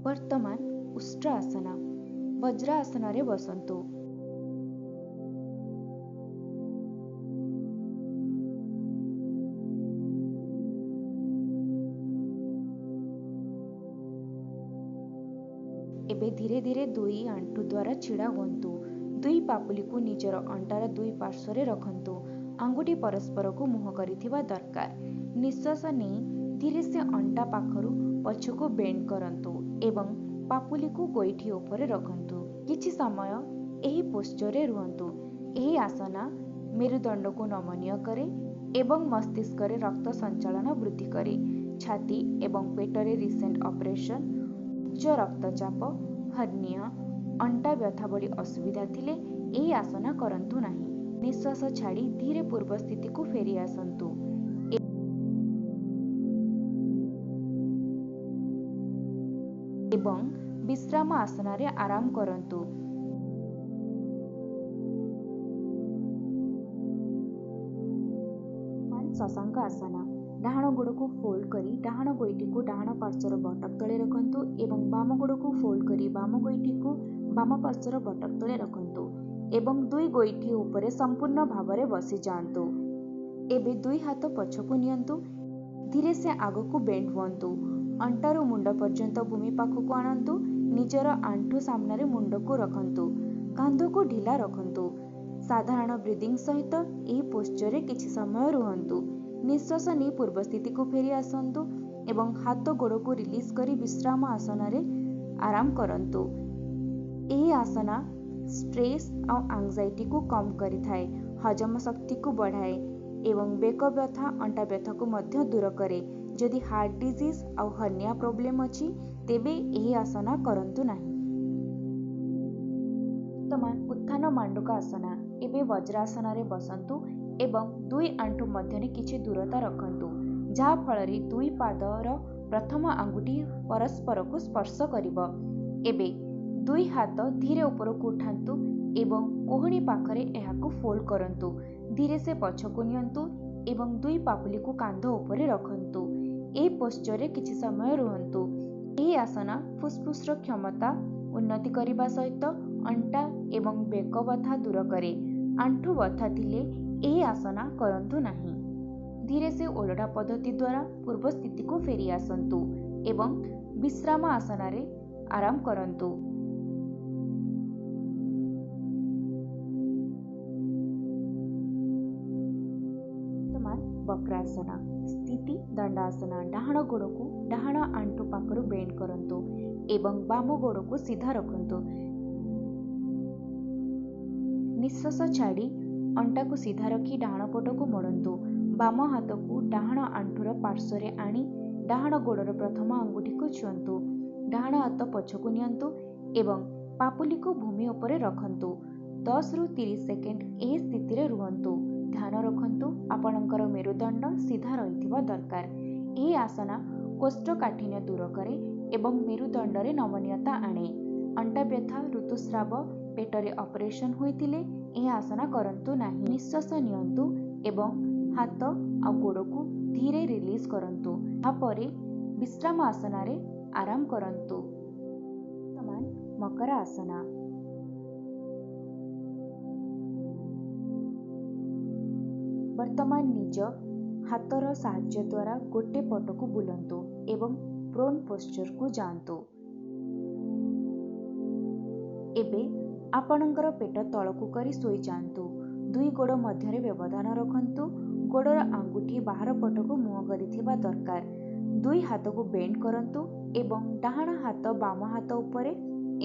ବର୍ତ୍ତମାନ ଉଷ୍ଟ୍ର ଆସନ। ବଜ୍ରାସନରେ ବସନ୍ତୁ। ଏବେ ଧୀରେ ଧୀରେ ଦୁଇ ଆଣ୍ଠୁ ଦ୍ୱାରା ଛିଡ଼ା ହୁଅନ୍ତୁ। ଦୁଇ ପାପୁଲିକୁ ନିଜର ଅଣ୍ଟାର ଦୁଇ ପାର୍ଶ୍ୱରେ ରଖନ୍ତୁ। ଆଙ୍ଗୁଠି ପରସ୍ପରକୁ ମୁହଁ କରିଥିବା ଦରକାର। ନିଶ୍ୱାସ ନେଇ ଧୀରେ ସେ ଅଣ୍ଟା ପାଖରୁ ପଛକୁ ବେଣ୍ଡ କରନ୍ତୁ ଏବଂ ପାପୁଲିକୁ ଗୋଇଠି ଉପରେ ରଖନ୍ତୁ। କିଛି ସମୟ ଏହି ପୋଶ୍ଚରରେ ରୁହନ୍ତୁ। ଏହି ଆସନ ମେରୁଦଣ୍ଡକୁ ନମନୀୟ କରେ ଏବଂ ମସ୍ତିଷ୍କରେ ରକ୍ତ ସଞ୍ଚାଳନ ବୃଦ୍ଧି କରେ। ଛାତି ଏବଂ ପେଟରେ ରିସେଣ୍ଟ ଅପରେସନ, ଉଚ୍ଚ ରକ୍ତଚାପ, ହର୍ନିଆ, ଅଣ୍ଟା ବ୍ୟଥା ଭଳି ଅସୁବିଧା ଥିଲେ ଏହି ଆସନ କରନ୍ତୁ ନାହିଁ। ନିଶ୍ୱାସ ଛାଡ଼ି ଧୀରେ ପୂର୍ବ ସ୍ଥିତିକୁ ଫେରି ଆସନ୍ତୁ ଏବଂ ବିଶ୍ରାମ ଆସନରେ ଆରାମ କରନ୍ତୁ। ଶଶାଙ୍କ ଆସନ। ଡାହାଣ ଗୋଡ଼କୁ ଫୋଲ୍ଡ କରି ଡାହାଣ ଗୋଇଠିକୁ ଡାହାଣ ପାର୍ଶ୍ୱର ବଟକ ତଳେ ରଖନ୍ତୁ ଏବଂ ବାମ ଗୋଡ଼କୁ ଫୋଲ୍ଡ କରି ବାମ ଗୋଇଠିକୁ ବାମ ପାର୍ଶ୍ୱର ବଟକ ତଳେ ରଖନ୍ତୁ ଏବଂ ଦୁଇ ଗୋଇଠି ଉପରେ ସମ୍ପୂର୍ଣ୍ଣ ଭାବରେ ବସିଯାଆନ୍ତୁ। ଏବେ ଦୁଇ ହାତ ପଛକୁ ନିଅନ୍ତୁ। ଧୀରେ ସେ ଆଗକୁ ବେଣ୍ଡ ହୁଅନ୍ତୁ। ଅଣ୍ଟାରୁ ମୁଣ୍ଡ ପର୍ଯ୍ୟନ୍ତ ଭୂମି ପାଖକୁ ଆଣନ୍ତୁ। ନିଜର ଆଣ୍ଠୁ ସାମ୍ନାରେ ମୁଣ୍ଡକୁ ରଖନ୍ତୁ। କାନ୍ଧକୁ ଢିଲା ରଖନ୍ତୁ। ସାଧାରଣ ବ୍ରିଦିଂ ସହିତ ଏହି ପୋଶ୍ଚରରେ କିଛି ସମୟ ରୁହନ୍ତୁ। ନିଶ୍ୱାସ ନେଇ ପୂର୍ବ ସ୍ଥିତିକୁ ଫେରି ଆସନ୍ତୁ ଏବଂ ହାତ ଗୋଡ଼କୁ ରିଲିଜ୍ କରି ବିଶ୍ରାମ ଆସନରେ ଆରାମ କରନ୍ତୁ। ଏହି ଆସନ ଷ୍ଟ୍ରେସ୍ ଆଉ ଆଂଜାଇଟିକୁ କମ୍ କରିଥାଏ, ହଜମ ଶକ୍ତିକୁ ବଢ଼ାଏ ଏବଂ ବେକ ବ୍ୟଥା, ଅଣ୍ଟା ବ୍ୟଥାକୁ ମଧ୍ୟ ଦୂର କରେ। ଯଦି ହାର୍ଟ ଡିଜିଜ୍ ଆଉ ହର୍ନିଆ ପ୍ରୋବ୍ଲେମ୍ ଅଛି, ତେବେ ଏହି ଆସନ କରନ୍ତୁ ନାହିଁ। ବର୍ତ୍ତମାନ ଉତ୍ଥାନ ମାଣ୍ଡୁକ ଆସନ। ଏବେ ବଜ୍ରାସନରେ ବସନ୍ତୁ ଏବଂ ଦୁଇ ଆଣ୍ଠୁ ମଧ୍ୟରେ କିଛି ଦୂରତା ରଖନ୍ତୁ, ଯାହାଫଳରେ ଦୁଇ ପାଦର ପ୍ରଥମ ଆଙ୍ଗୁଠି ପରସ୍ପରକୁ ସ୍ପର୍ଶ କରିବ। ଏବେ ଦୁଇ ହାତ ଧୀରେ ଉପରକୁ ଉଠାନ୍ତୁ ଏବଂ କୋହଣୀ ପାଖରେ ଏହାକୁ ଫୋଲ୍ଡ କରନ୍ତୁ। ଧୀରେ ସେ ପଛକୁ ନିଅନ୍ତୁ ଏବଂ ଦୁଇ ପାପୁଲିକୁ କାନ୍ଧ ଉପରେ ରଖନ୍ତୁ। ଏହି ପୋଶ୍ଚରରେ କିଛି ସମୟ ରୁହନ୍ତୁ। ଏହି ଆସନ ଫୁସଫୁସର କ୍ଷମତା ଉନ୍ନତି କରିବା ସହିତ ଅଣ୍ଟା ଏବଂ ବେକ ବ୍ୟଥା ଦୂର କରେ। ଆଣ୍ଠୁ ବ୍ୟଥା ଥିଲେ ଏହି ଆସନ କରନ୍ତୁ ନାହିଁ। ଧୀରେ ସେ ଓଲଟା ପଦ୍ଧତି ଦ୍ୱାରା ପୂର୍ବ ସ୍ଥିତିକୁ ଫେରି ଆସନ୍ତୁ ଏବଂ ବିଶ୍ରାମ ଆସନରେ ଆରାମ କରନ୍ତୁ। ବକ୍ରାସନା। ସ୍ଥିତି ଦଣ୍ଡାସନା। ଡାହାଣ ଗୋଡ଼କୁ ଡାହାଣ ଆଣ୍ଠୁ ପାଖରୁ ବେଣ୍ଡ କରନ୍ତୁ ଏବଂ ବାମ ଗୋଡ଼କୁ ସିଧା ରଖନ୍ତୁ। ନିଶ୍ୱାସ ଛାଡ଼ି ଅଣ୍ଟାକୁ ସିଧା ରଖି ଡାହାଣ ପଟକୁ ମୋଡ଼ନ୍ତୁ। ବାମ ହାତକୁ ଡାହାଣ ଆଣ୍ଠୁର ପାର୍ଶ୍ୱରେ ଆଣି ଡାହାଣ ଗୋଡ଼ର ପ୍ରଥମ ଆଙ୍ଗୁଠିକୁ ଛୁଅନ୍ତୁ। ଡାହାଣ ହାତ ପଛକୁ ନିଅନ୍ତୁ ଏବଂ ପାପୁଲିକୁ ଭୂମି ଉପରେ ରଖନ୍ତୁ। 10ରୁ 30 ସେକେଣ୍ଡ ଏହି ସ୍ଥିତିରେ ରୁହନ୍ତୁ। ଧ୍ୟାନ ରଖନ୍ତୁ, ଆପଣଙ୍କର ମେରୁଦଣ୍ଡ ସିଧା ରହିଥିବା ଦରକାର। ଏହି ଆସନା କୋଷ୍ଠକାଠିନ୍ୟ ଦୂର କରେ ଏବଂ ମେରୁଦଣ୍ଡରେ ନମନୀୟତା ଆଣେ। ଅଣ୍ଟା ବ୍ୟଥା, ଋତୁସ୍ରାବ, ପେଟରେ ଅପରେସନ୍ ହୋଇଥିଲେ ଏହି ଆସନା କରନ୍ତୁ ନାହିଁ। ନିଶ୍ୱାସ ନିଅନ୍ତୁ ଏବଂ ହାତ ଆଉ ଗୋଡ଼କୁ ଧୀରେ ରିଲିଜ୍ କରନ୍ତୁ। ତାପରେ ବିଶ୍ରାମ ଆସନାରେ ଆରାମ କରନ୍ତୁ। ବର୍ତ୍ତମାନ ମକର ଆସନା। ବର୍ତ୍ତମାନ ନିଜ ହାତର ସାହାଯ୍ୟ ଦ୍ୱାରା ଗୋଟେ ପଟକୁ ବୁଲନ୍ତୁ ଏବଂ ପ୍ରୋନ୍ ପୋଶ୍ଚରକୁ ଯାଆନ୍ତୁ। ଏବେ ଆପଣଙ୍କର ପେଟ ତଳକୁ କରି ଶୋଇଯାଆନ୍ତୁ। ଦୁଇ ଗୋଡ଼ ମଧ୍ୟରେ ବ୍ୟବଧାନ ରଖନ୍ତୁ। ଗୋଡ଼ର ଆଙ୍ଗୁଠି ବାହାର ପଟକୁ ମୁହଁ କରିଥିବା ଦରକାର। ଦୁଇ ହାତକୁ ବେଣ୍ଡ କରନ୍ତୁ ଏବଂ ଡାହାଣ ହାତ ବାମ ହାତ ଉପରେ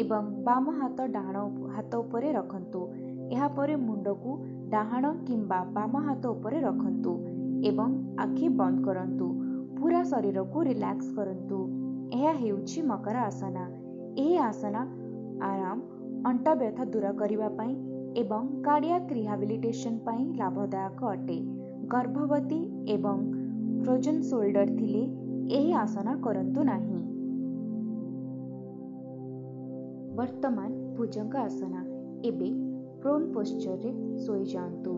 ଏବଂ ବାମ ହାତ ଡାହାଣ ହାତ ଉପରେ ରଖନ୍ତୁ। ଏହାପରେ ମୁଣ୍ଡକୁ ଡାହାଣ କିମ୍ବା ବାମ ହାତ ଉପରେ ରଖନ୍ତୁ ଏବଂ ଆଖି ବନ୍ଦ କରନ୍ତୁ। ପୁରା ଶରୀରକୁ ରିଲାକ୍ସ କରନ୍ତୁ। ଏହା ହେଉଛି ମକର ଆସନା। ଏହି ଆସନା ଆରାମ, ଅଣ୍ଟା ବ୍ୟଥା ଦୂର କରିବା ପାଇଁ ଏବଂ କାର୍ଡ଼ିଆକ୍ ରିହାବିଲିଟେସନ୍ ପାଇଁ ଲାଭଦାୟକ ଅଟେ। ଗର୍ଭବତୀ ଏବଂ ଫ୍ରୋଜନ୍ ସୋଲ୍ଡର ଥିଲେ ଏହି ଆସନ କରନ୍ତୁ ନାହିଁ। ବର୍ତ୍ତମାନ ଭୁଜଙ୍ଗ ଆସନା। ଏବେ ପ୍ରୋନ୍ ପୋଶ୍ଚରରେ ଶୋଇଯାଆନ୍ତୁ।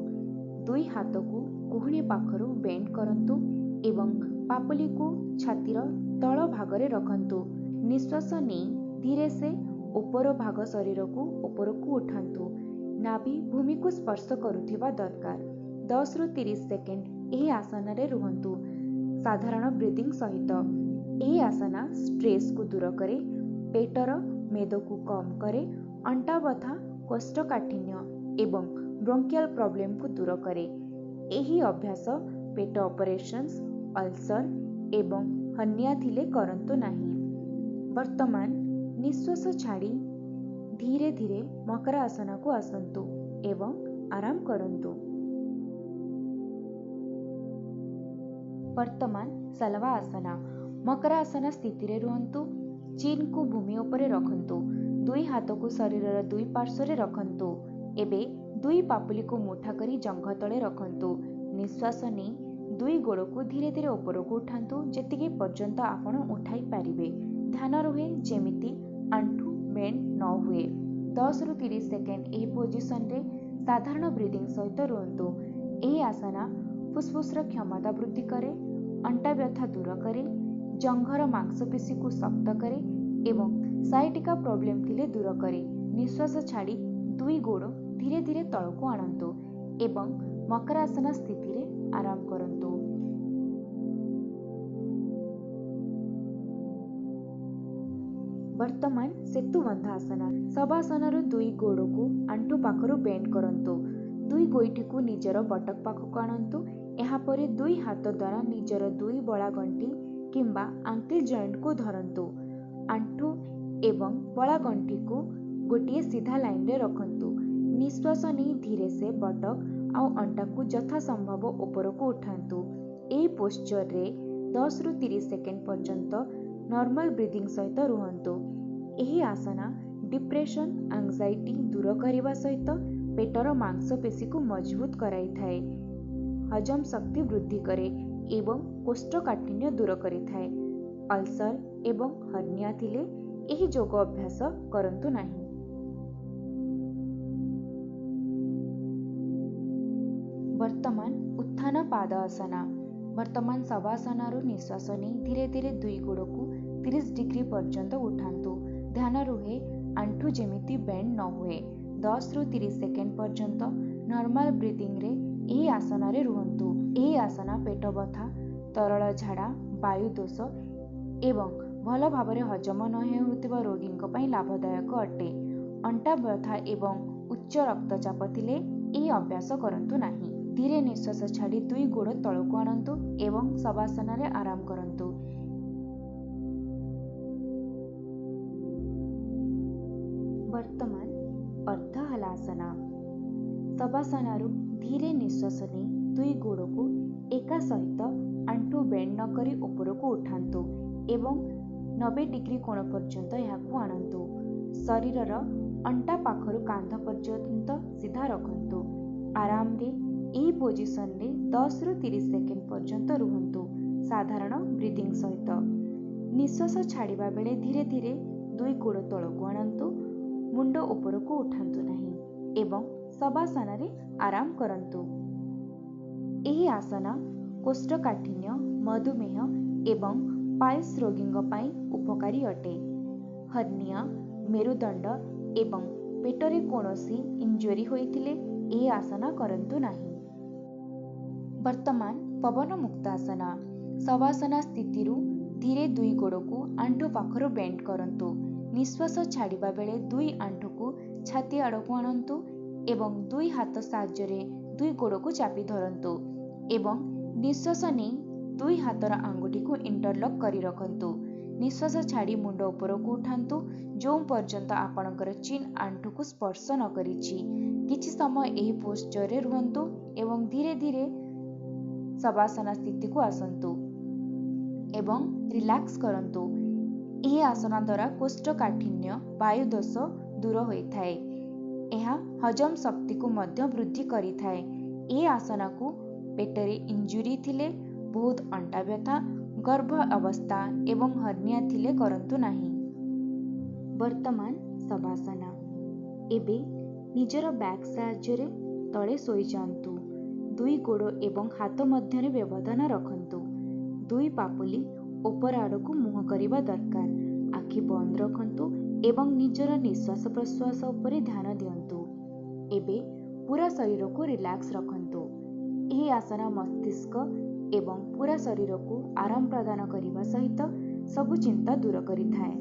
ଦୁଇ ହାତକୁ କୁହୁଣି ପାଖରୁ ବେଣ୍ଡ କରନ୍ତୁ ଏବଂ ପାପୁଲିକୁ ଛାତିର ତଳ ଭାଗରେ ରଖନ୍ତୁ। ନିଶ୍ୱାସ ନେଇ ଧୀରେ ସେ ଉପର ଭାଗ ଶରୀରକୁ ଉପରକୁ ଉଠାନ୍ତୁ। ନାଭି ଭୂମିକୁ ସ୍ପର୍ଶ କରୁଥିବା ଦରକାର। 10ରୁ 30 ସେକେଣ୍ଡ ଏହି ଆସନରେ ରୁହନ୍ତୁ, ସାଧାରଣ ବ୍ରିଦିଂ ସହିତ। ଏହି ଆସନା ଷ୍ଟ୍ରେସ୍କୁ ଦୂର କରେ, ପେଟର ମେଦକୁ କମ୍ କରେ, ଅଣ୍ଟା ବଥା, କୋଷ୍ଠକାଠିନ୍ୟ ଏବଂ ବ୍ରୋଙ୍କିଆଲ ପ୍ରୋବ୍ଲେମକୁ ଦୂର କରେ। ଏହି ଅଭ୍ୟାସ ପେଟ ଅପରେସନ୍ସ, ଅଲସର ଏବଂ ହର୍ନିଆ ଥିଲେ କରନ୍ତୁ ନାହିଁ। ବର୍ତ୍ତମାନ ନିଶ୍ୱାସ ଛାଡ଼ି ଧୀରେ ଧୀରେ ମକର ଆସନକୁ ଆସନ୍ତୁ ଏବଂ ଆରାମ କରନ୍ତୁ। ବର୍ତ୍ତମାନ ସଲବା ଆସନା। ମକର ଆସନ ସ୍ଥିତିରେ ରୁହନ୍ତୁ। ଚିନ୍କୁ ଭୂମି ଉପରେ ରଖନ୍ତୁ। ଦୁଇ ହାତକୁ ଶରୀରର ଦୁଇ ପାର୍ଶ୍ୱରେ ରଖନ୍ତୁ। ଏବେ ଦୁଇ ପାପୁଲିକୁ ମୁଠା କରି ଜଙ୍ଘ ତଳେ ରଖନ୍ତୁ। ନିଶ୍ୱାସ ନେଇ ଦୁଇ ଗୋଡ଼କୁ ଧୀରେ ଧୀରେ ଉପରକୁ ଉଠାନ୍ତୁ, ଯେତିକି ପର୍ଯ୍ୟନ୍ତ ଆପଣ ଉଠାଇ ପାରିବେ। ଧ୍ୟାନ ରୁହେ ଯେମିତି ଆଣ୍ଠୁ ବେଣ୍ଡ ନ ହୁଏ। 10ରୁ 30 ସେକେଣ୍ଡ ଏହି ପୋଜିସନରେ ସାଧାରଣ ବ୍ରିଦିଂ ସହିତ ରୁହନ୍ତୁ। ଏହି ଆସନା ଫୁସଫୁସର କ୍ଷମତା ବୃଦ୍ଧି କରେ, ଅଣ୍ଟା ବ୍ୟଥା ଦୂର କରେ, ଜଙ୍ଘର ମାଂସପେଶୀକୁ ଶକ୍ତ କରେ ଏବଂ ସାଇଟିକା ପ୍ରୋବ୍ଲେମ୍ ଥିଲେ ଦୂର କରେ। ନିଶ୍ୱାସ ଛାଡ଼ି ଦୁଇ ଗୋଡ଼ ଧୀରେ ଧୀରେ ତଳକୁ ଆଣନ୍ତୁ ଏବଂ ମକରାସନ ସ୍ଥିତିରେ ଆରାମ କରନ୍ତୁ। ବର୍ତ୍ତମାନ ସେତୁବନ୍ଧ ଆସନ। ଶବାସନରୁ ଦୁଇ ଗୋଡ଼କୁ ଆଣ୍ଠୁ ପାଖରୁ ବେଣ୍ଡ କରନ୍ତୁ। ଦୁଇ ଗୋଇଠିକୁ ନିଜର ବଟକ ପାଖକୁ ଆଣନ୍ତୁ। ଏହାପରେ ଦୁଇ ହାତ ଦ୍ୱାରା ନିଜର ଦୁଇ ବଳା ଗଣ୍ଠି କିମ୍ବା ଆଙ୍କିଲ୍ ଜଏଣ୍ଟକୁ ଧରନ୍ତୁ। ଆଣ୍ଠୁ ଏବଂ ବଳା ଗଣ୍ଠିକୁ ଗୋଟିଏ ସିଧା ଲାଇନରେ ରଖନ୍ତୁ। ନିଶ୍ୱାସ ନେଇ ଧୀରେ ସେ ବଟକ ଆଉ ଅଣ୍ଟାକୁ ଯଥାସମ୍ଭବ ଉପରକୁ ଉଠାନ୍ତୁ। ଏହି ପୋଶ୍ଚରରେ 10ରୁ 30 ସେକେଣ୍ଡ ପର୍ଯ୍ୟନ୍ତ ନର୍ମାଲ ବ୍ରିଦିଂ ସହିତ ରୁହନ୍ତୁ। ଏହି ଆସନା ଡିପ୍ରେସନ୍, ଆଂଜାଇଟି ଦୂର କରିବା ସହିତ ପେଟର ମାଂସପେଶୀକୁ ମଜବୁତ କରାଇଥାଏ, ହଜମ ଶକ୍ତି ବୃଦ୍ଧି କରେ ଏବଂ କୋଷ୍ଠକାଠିନ୍ୟ ଦୂର କରିଥାଏ। ଅଲସର ଏବଂ ହର୍ନିଆ ଥିଲେ ଏହି ଯୋଗ ଅଭ୍ୟାସ କରନ୍ତୁ ନାହିଁ। ବର୍ତ୍ତମାନ ଉତ୍ଥାନ ପାଦ ଆସନା। ବର୍ତ୍ତମାନ ଶବାସନରୁ ନିଶ୍ୱାସ ନେଇ ଧୀରେ ଧୀରେ ଦୁଇ ଗୋଡ଼କୁ 30 ଡିଗ୍ରୀ ପର୍ଯ୍ୟନ୍ତ ଉଠାନ୍ତୁ। ଧ୍ୟାନ ରୁହେ ଆଣ୍ଠୁ ଯେମିତି ବେଣ୍ଡ ନ ହୁଏ। 10ରୁ 30 ସେକେଣ୍ଡ ପର୍ଯ୍ୟନ୍ତ ନର୍ମାଲ ବ୍ରିଦିଂରେ ଏହି ଆସନରେ ରୁହନ୍ତୁ। ଏହି ଆସନ ପେଟ ବଥା, ତରଳ ଝାଡ଼ା, ବାୟୁ ଦୋଷ ଏବଂ ଭଲ ଭାବରେ ହଜମ ନ ହେଉଥିବା ରୋଗୀଙ୍କ ପାଇଁ ଲାଭଦାୟକ ଅଟେ। ଅଣ୍ଟା ବ୍ୟଥା ଏବଂ ଉଚ୍ଚ ରକ୍ତଚାପ ଥିଲେ ଏହି ଅଭ୍ୟାସ କରନ୍ତୁ ନାହିଁ। ଧୀରେ ନିଶ୍ୱାସ ଛାଡ଼ି ଦୁଇ ଗୋଡ଼ ତଳକୁ ଆଣନ୍ତୁ ଏବଂ ଶବାସନାରେ ଆରାମ କରନ୍ତୁ। ବର୍ତ୍ତମାନ ଅର୍ଦ୍ଧ ହଲାସନା। ଶବାସନାରୁ ଧୀରେ ନିଶ୍ୱାସ ନେଇ ଦୁଇ ଗୋଡ଼କୁ ଏକା ସହିତ ଆଣ୍ଠୁ ବେଣ୍ଡ ନ କରି ଉପରକୁ ଉଠାନ୍ତୁ ଏବଂ 90 ଡିଗ୍ରୀ କୋଣ ପର୍ଯ୍ୟନ୍ତ ଏହାକୁ ଆଣନ୍ତୁ। ଶରୀରର ଅଣ୍ଟା ପାଖରୁ କାନ୍ଧ ପର୍ଯ୍ୟନ୍ତ ସିଧା ରଖନ୍ତୁ। ଆରାମରେ ଏହି ପୋଜିସନରେ 10ରୁ 30 ସେକେଣ୍ଡ ପର୍ଯ୍ୟନ୍ତ ରୁହନ୍ତୁ, ସାଧାରଣ ବ୍ରିଦିଂ ସହିତ। ନିଶ୍ୱାସ ଛାଡ଼ିବା ବେଳେ ଧୀରେ ଧୀରେ ଦୁଇ ଗୋଡ଼ ତଳକୁ ଆଣନ୍ତୁ, ମୁଣ୍ଡ ଉପରକୁ ଉଠାନ୍ତୁ ନାହିଁ ଏବଂ ଶବାସନାରେ ଆରାମ କରନ୍ତୁ। ଏହି ଆସନ କୋଷ୍ଠକାଠିନ୍ୟ, ମଧୁମେହ ଏବଂ ପାଇଲ୍ସ ରୋଗୀଙ୍କ ପାଇଁ ଉପକାରୀ ଅଟେ। ହର୍ନିଆ, ମେରୁଦଣ୍ଡ ଏବଂ ପେଟରେ କୌଣସି ଇଞ୍ଜୁରି ହୋଇଥିଲେ ଏହି ଆସନ କରନ୍ତୁ ନାହିଁ। ବର୍ତ୍ତମାନ ପବନ ମୁକ୍ତ ଆସନ। ଶବାସନା ସ୍ଥିତିରୁ ଧୀରେ ଦୁଇ ଗୋଡ଼କୁ ଆଣ୍ଠୁ ପାଖରୁ ବେଣ୍ଡ କରନ୍ତୁ। ନିଶ୍ୱାସ ଛାଡ଼ିବା ବେଳେ ଦୁଇ ଆଣ୍ଠୁକୁ ଛାତି ଆଡ଼କୁ ଆଣନ୍ତୁ ଏବଂ ଦୁଇ ହାତ ସାହାଯ୍ୟରେ ଦୁଇ ଗୋଡ଼କୁ ଚାପି ଧରନ୍ତୁ ଏବଂ ନିଶ୍ୱାସ ନେଇ ଦୁଇ ହାତର ଆଙ୍ଗୁଠିକୁ ଇଣ୍ଟରଲକ୍ କରି ରଖନ୍ତୁ। ନିଶ୍ୱାସ ଛାଡ଼ି ମୁଣ୍ଡ ଉପରକୁ ଉଠାନ୍ତୁ, ଯେଉଁ ପର୍ଯ୍ୟନ୍ତ ଆପଣଙ୍କର ଚିନ୍ ଆଣ୍ଠୁକୁ ସ୍ପର୍ଶ ନ କରିଛି। କିଛି ସମୟ ଏହି ପୋଶ୍ଚରରେ ରୁହନ୍ତୁ ଏବଂ ଧୀରେ ଧୀରେ ଶବାସନା ସ୍ଥିତିକୁ ଆସନ୍ତୁ ଏବଂ ରିଲାକ୍ସ କରନ୍ତୁ। ଏହି ଆସନ ଦ୍ୱାରା କୋଷ୍ଠକାଠିନ୍ୟ, ବାୟୁଦୋଷ ଦୂର ହୋଇଥାଏ। ଏହା ହଜମ ଶକ୍ତିକୁ ମଧ୍ୟ ବୃଦ୍ଧି କରିଥାଏ। ଏହି ଆସନକୁ ପେଟରେ ଇଞ୍ଜୁରି ଥିଲେ, ବହୁତ ଅଣ୍ଟା ବ୍ୟଥା, ଗର୍ଭ ଅବସ୍ଥା ଏବଂ ହର୍ନିଆ ଥିଲେ କରନ୍ତୁ ନାହିଁ। ବର୍ତ୍ତମାନ ଶବାସନା। ଏବେ ନିଜର ବ୍ୟାକ୍ ସାହାଯ୍ୟରେ ତଳେ ଶୋଇଯାଆନ୍ତୁ। ଦୁଇ ଗୋଡ଼ ଏବଂ ହାତ ମଧ୍ୟରେ ବ୍ୟବଧାନ ରଖନ୍ତୁ। ଦୁଇ ପାପୁଲି ଉପର ଆଡ଼କୁ ମୁହଁ କରିବା ଦରକାର। ଆଖି ବନ୍ଦ ରଖନ୍ତୁ ଏବଂ ନିଜର ନିଶ୍ୱାସ ପ୍ରଶ୍ୱାସ ଉପରେ ଧ୍ୟାନ ଦିଅନ୍ତୁ। ଏବେ ପୁରା ଶରୀରକୁ ରିଲାକ୍ସ ରଖନ୍ତୁ। ଏହି ଆସନ ମସ୍ତିଷ୍କ ଏବଂ ପୁରା ଶରୀରକୁ ଆରାମ ପ୍ରଦାନ କରିବା ସହିତ ସବୁ ଚିନ୍ତା ଦୂର କରିଥାଏ।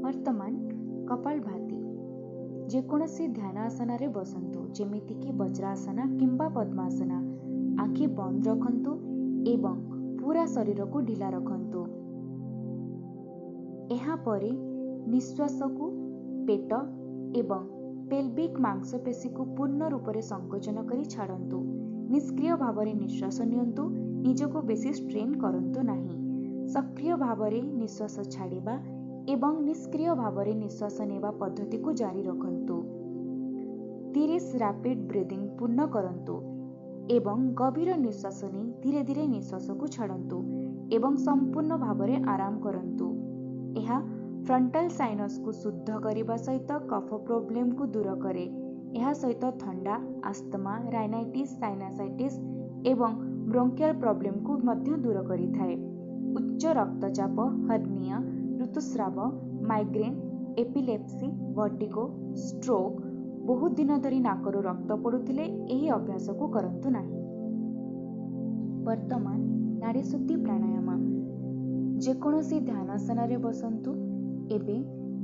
ବର୍ତ୍ତମାନ କପାଳଭାତି। ଯେକୌଣସି ଧ୍ୟାନ ଆସନରେ ବସନ୍ତୁ, ଯେମିତିକି ବଜ୍ରାସନ କିମ୍ବା ପଦ୍ମାସନ। ଆଖି ବନ୍ଦ ରଖନ୍ତୁ ଏବଂ ପୁରା ଶରୀରକୁ ଢିଲା ରଖନ୍ତୁ। ଏହାପରେ ନିଶ୍ୱାସକୁ ପେଟ ଏବଂ ପେଲଭିକ୍ ମାଂସପେଶୀକୁ ପୂର୍ଣ୍ଣ ରୂପରେ ସଂକୋଚନ କରି ଛାଡ଼ନ୍ତୁ। ନିଷ୍କ୍ରିୟ ଭାବରେ ନିଶ୍ୱାସ ନିଅନ୍ତୁ, ନିଜକୁ ବେଶୀ ଷ୍ଟ୍ରେନ୍ କରନ୍ତୁ ନାହିଁ। ସକ୍ରିୟ ଭାବରେ ନିଶ୍ୱାସ ଛାଡ଼ିବା ଏବଂ ନିଷ୍କ୍ରିୟ ଭାବରେ ନିଶ୍ୱାସ ନେବା ପଦ୍ଧତିକୁ ଜାରି ରଖନ୍ତୁ। 30 ରାପିଡ୍ ବ୍ରିଦିଂ ପୂର୍ଣ୍ଣ କରନ୍ତୁ ଏବଂ ଗଭୀର ନିଶ୍ୱାସ ନେଇ ଧୀରେ ଧୀରେ ନିଶ୍ୱାସକୁ ଛାଡ଼ନ୍ତୁ ଏବଂ ସମ୍ପୂର୍ଣ୍ଣ ଭାବରେ ଆରାମ କରନ୍ତୁ। ଏହା ଫ୍ରଣ୍ଟାଲ ସାଇନସକୁ ଶୁଦ୍ଧ କରିବା ସହିତ କଫ ପ୍ରୋବ୍ଲେମକୁ ଦୂର କରେ। ଏହା ସହିତ ଥଣ୍ଡା, ଆସ୍ଥମା, ରାଇନାଇଟିସ୍, ସାଇନାସାଇଟିସ୍ ଏବଂ ବ୍ରୋଙ୍କିଆଲ ପ୍ରୋବ୍ଲେମକୁ ମଧ୍ୟ ଦୂର କରିଥାଏ। ଉଚ୍ଚ ରକ୍ତଚାପ, ହର୍ନିଆ, ଋତୁସ୍ରାବ, ମାଇଗ୍ରେନ୍, ଏପିଲେପ୍ସି, ଭର୍ଟିଗୋ, ଷ୍ଟ୍ରୋକ୍, ବହୁତ ଦିନ ଧରି ନାକରୁ ରକ୍ତ ପଡ଼ୁଥିଲେ ଏହି ଅଭ୍ୟାସକୁ କରନ୍ତୁ ନାହିଁ। ବର୍ତ୍ତମାନ ନାଡ଼ୀଶୁଦ୍ଧି ପ୍ରାଣାୟାମ। ଯେକୌଣସି ଧ୍ୟାନାସନରେ ବସନ୍ତୁ। ଏବେ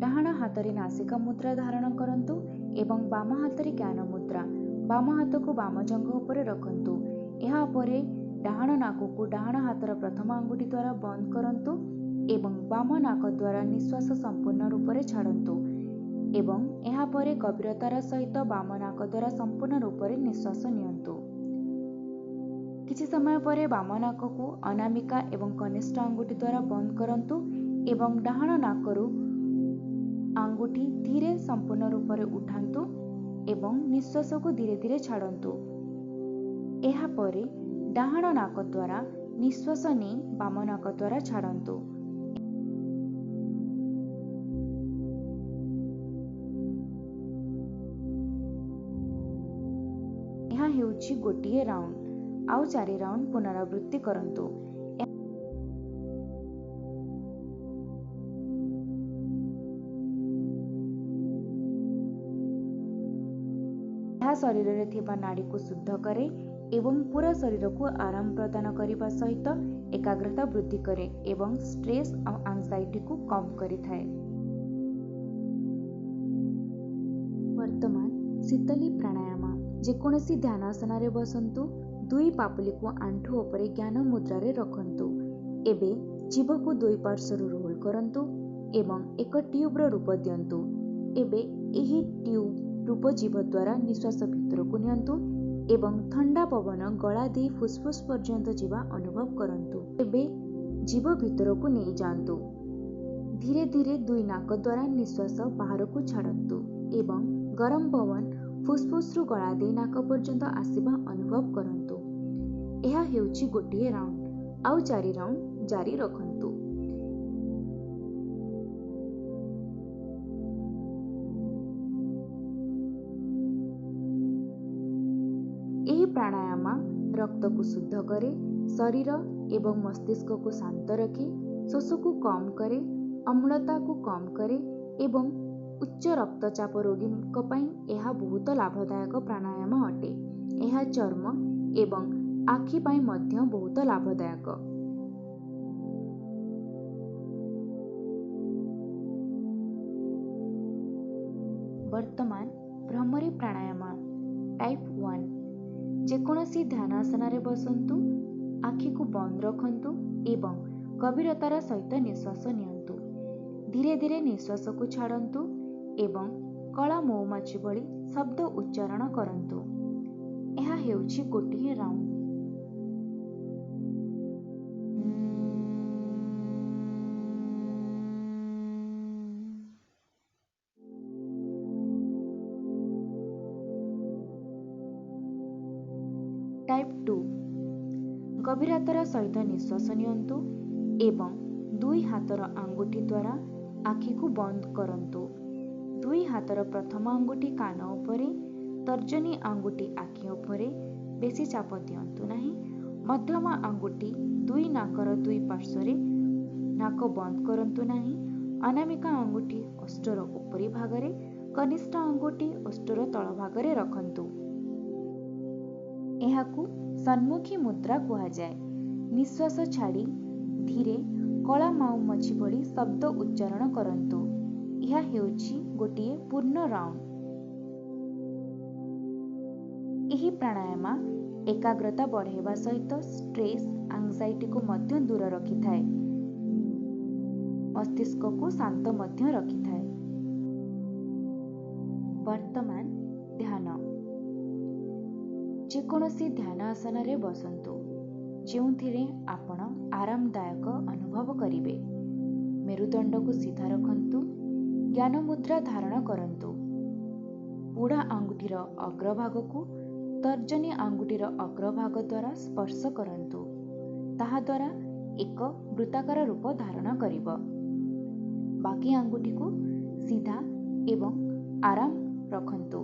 ଡାହାଣ ହାତରେ ନାସିକା ମୁଦ୍ରା ଧାରଣ କରନ୍ତୁ ଏବଂ ବାମ ହାତରେ ଜ୍ଞାନ ମୁଦ୍ରା। ବାମ ହାତକୁ ବାମ ଜଙ୍ଘ ଉପରେ ରଖନ୍ତୁ। ଏହାପରେ ଡାହାଣ ନାକକୁ ଡାହାଣ ହାତର ପ୍ରଥମ ଆଙ୍ଗୁଠି ଦ୍ୱାରା ବନ୍ଦ କରନ୍ତୁ ଏବଂ ବାମ ନାକ ଦ୍ୱାରା ନିଶ୍ୱାସ ସମ୍ପୂର୍ଣ୍ଣ ରୂପରେ ଛାଡ଼ନ୍ତୁ ଏବଂ ଏହାପରେ ଗଭୀରତାର ସହିତ ବାମ ନାକ ଦ୍ୱାରା ସମ୍ପୂର୍ଣ୍ଣ ରୂପରେ ନିଶ୍ୱାସ ନିଅନ୍ତୁ। କିଛି ସମୟ ପରେ ବାମ ନାକକୁ ଅନାମିକା ଏବଂ କନିଷ୍ଠ ଆଙ୍ଗୁଠି ଦ୍ୱାରା ବନ୍ଦ କରନ୍ତୁ ଏବଂ ଡାହାଣ ନାକରୁ ଆଙ୍ଗୁଠି ଧୀରେ ସମ୍ପୂର୍ଣ୍ଣ ରୂପରେ ଉଠାନ୍ତୁ ଏବଂ ନିଶ୍ୱାସକୁ ଧୀରେ ଧୀରେ ଛାଡ଼ନ୍ତୁ। ଏହାପରେ ଡାହାଣ ନାକ ଦ୍ୱାରା ନିଶ୍ୱାସ ନେଇ ବାମ ନାକ ଦ୍ୱାରା ଛାଡ଼ନ୍ତୁ। ଏହା ହେଉଛି ଗୋଟିଏ ରାଉଣ୍ଡ। ଆଉ 4 ରାଉଣ୍ଡ ପୁନରାବୃତ୍ତି କରନ୍ତୁ। ଏହା ଶରୀରରେ ଥିବା ନାଡ଼ିକୁ ଶୁଦ୍ଧ କରେ ଏବଂ ପୁରା ଶରୀରକୁ ଆରାମ ପ୍ରଦାନ କରିବା ସହିତ ଏକାଗ୍ରତା ବୃଦ୍ଧି କରେ ଏବଂ ଷ୍ଟ୍ରେସ୍ ଆଉ ଆଂଜାଇଟିକୁ କମ୍ କରିଥାଏ। ବର୍ତ୍ତମାନ ଶୀତଲି ପ୍ରାଣାୟାମ। ଯେକୌଣସି ଧ୍ୟାନାସନରେ ବସନ୍ତୁ। ଦୁଇ ପାପୁଲିକୁ ଆଣ୍ଠୁ ଉପରେ ଜ୍ଞାନ ମୁଦ୍ରାରେ ରଖନ୍ତୁ। ଏବେ ଜିଭକୁ ଦୁଇ ପାର୍ଶ୍ୱରୁ ରୋଲ୍ କରନ୍ତୁ ଏବଂ ଏକ ଟ୍ୟୁବ୍ର ରୂପ ଦିଅନ୍ତୁ। ଏବେ ଏହି ଟ୍ୟୁବ୍ ରୂପ ଜିଭ ଦ୍ୱାରା ନିଶ୍ୱାସ ଭିତରକୁ ନିଅନ୍ତୁ ଏବଂ ଥଣ୍ଡା ପବନ ଗଳା ଦେଇ ଫୁସ୍ଫୁସ୍ ପର୍ଯ୍ୟନ୍ତ ଯିବା ଅନୁଭବ କରନ୍ତୁ। ଏବେ ଜିଭ ଭିତରକୁ ନେଇଯାଆନ୍ତୁ। ଧୀରେ ଧୀରେ ଦୁଇ ନାକ ଦ୍ୱାରା ନିଶ୍ୱାସ ବାହାରକୁ ଛାଡ଼ନ୍ତୁ ଏବଂ ଗରମ ପବନ ଫୁସ୍ଫୁସ୍ରୁ ଗଳା ଦେଇ ନାକ ପର୍ଯ୍ୟନ୍ତ ଆସିବା ଅନୁଭବ କରନ୍ତୁ। ଏହା ହେଉଛି ଗୋଟିଏ ରାଉଣ୍ଡ। ଆଉ 4 ରାଉଣ୍ଡ ଜାରି ରଖନ୍ତୁ। ଏହି ପ୍ରାଣାୟାମ ରକ୍ତକୁ ଶୁଦ୍ଧ କରେ, ଶରୀର ଏବଂ ମସ୍ତିଷ୍କକୁ ଶାନ୍ତ ରଖେ, ଶୋଷକୁ କମ୍ କରେ, ଅମ୍ଳତାକୁ କମ୍ କରେ ଏବଂ ଉଚ୍ଚ ରକ୍ତଚାପ ରୋଗୀଙ୍କ ପାଇଁ ଏହା ବହୁତ ଲାଭଦାୟକ ପ୍ରାଣାୟାମ ଅଟେ। ଏହା ଚର୍ମ ଏବଂ ଆଖି ପାଇଁ ମଧ୍ୟ ବହୁତ ଲାଭଦାୟକ। ବର୍ତ୍ତମାନ ଭ୍ରମରୀ ପ୍ରାଣାୟାମ ଟାଇପ୍ 1। ଯେକୌଣସି ଧ୍ୟାନାସନରେ ବସନ୍ତୁ। ଆଖିକୁ ବନ୍ଦ ରଖନ୍ତୁ ଏବଂ ଗଭୀରତାର ସହିତ ନିଶ୍ୱାସ ନିଅନ୍ତୁ। ଧୀରେ ଧୀରେ ନିଶ୍ୱାସକୁ ଛାଡ଼ନ୍ତୁ ଏବଂ କଳା ମହୁମାଛି ଭଳି ଶବ୍ଦ ଉଚ୍ଚାରଣ କରନ୍ତୁ। ଏହା ହେଉଛି ଗୋଟିଏ ରାଉଣ୍ଡ। ଟାଇପ୍ 2। ଗଭୀରତାର ସହିତ ନିଶ୍ୱାସ ନିଅନ୍ତୁ ଏବଂ ଦୁଇ ହାତର ଆଙ୍ଗୁଠି ଦ୍ୱାରା ଆଖିକୁ ବନ୍ଦ କରନ୍ତୁ। ଦୁଇ ହାତର ପ୍ରଥମ ଆଙ୍ଗୁଠି କାନ ଉପରେ, ତର୍ଜନୀ ଆଙ୍ଗୁଠି ଆଖି ଉପରେ, ବେଶୀ ଚାପ ଦିଅନ୍ତୁ ନାହିଁ। ମଧ୍ୟମ ଆଙ୍ଗୁଠି ଦୁଇ ନାକର ଦୁଇ ପାର୍ଶ୍ୱରେ, ନାକ ବନ୍ଦ କରନ୍ତୁ ନାହିଁ। ଅନାମିକା ଆଙ୍ଗୁଠି ଓଷ୍ଠର ଉପରି ଭାଗରେ, କନିଷ୍ଠ ଆଙ୍ଗୁଠି ଓଷ୍ଠର ତଳ ଭାଗରେ ରଖନ୍ତୁ। ଏହାକୁ ସନ୍ମୁଖୀ ମୁଦ୍ରା କୁହାଯାଏ। ନିଶ୍ୱାସ ଛାଡ଼ି ଧୀରେ କଳା ମହୁମାଛି ଭଳି ଶବ୍ଦ ଉଚ୍ଚାରଣ କରନ୍ତୁ। ଏହା ହେଉଛି ଗୋଟିଏ ପୂର୍ଣ୍ଣ ରାଉଣ୍ଡ। ଏହି ପ୍ରାଣାୟାମ ଏକାଗ୍ରତା ବଢ଼ାଇବା ସହିତ ଷ୍ଟ୍ରେସ୍, ଆଂଜାଇଟିକୁ ମଧ୍ୟ ଦୂର ରଖିଥାଏ। ମସ୍ତିଷ୍କକୁ ଶାନ୍ତ ମଧ୍ୟ ରଖିଥାଏ। ବର୍ତ୍ତମାନ ଧ୍ୟାନ। ଯେକୌଣସି ଧ୍ୟାନ ଆସନରେ ବସନ୍ତୁ ଯେଉଁଥିରେ ଆପଣ ଆରାମଦାୟକ ଅନୁଭବ କରିବେ। ମେରୁଦଣ୍ଡକୁ ସିଧା ରଖନ୍ତୁ। ଜ୍ଞାନ ମୁଦ୍ରା ଧାରଣ କରନ୍ତୁ। ବୁଢ଼ା ଆଙ୍ଗୁଠିର ଅଗ୍ରଭାଗକୁ ତର୍ଜନୀ ଆଙ୍ଗୁଠିର ଅଗ୍ରଭାଗ ଦ୍ୱାରା ସ୍ପର୍ଶ କରନ୍ତୁ। ତାହାଦ୍ୱାରା ଏକ ବୃତ୍ତାକାର ରୂପ ଧାରଣ କରିବ। ବାକି ଆଙ୍ଗୁଠିକୁ ସିଧା ଏବଂ ଆରାମ ରଖନ୍ତୁ।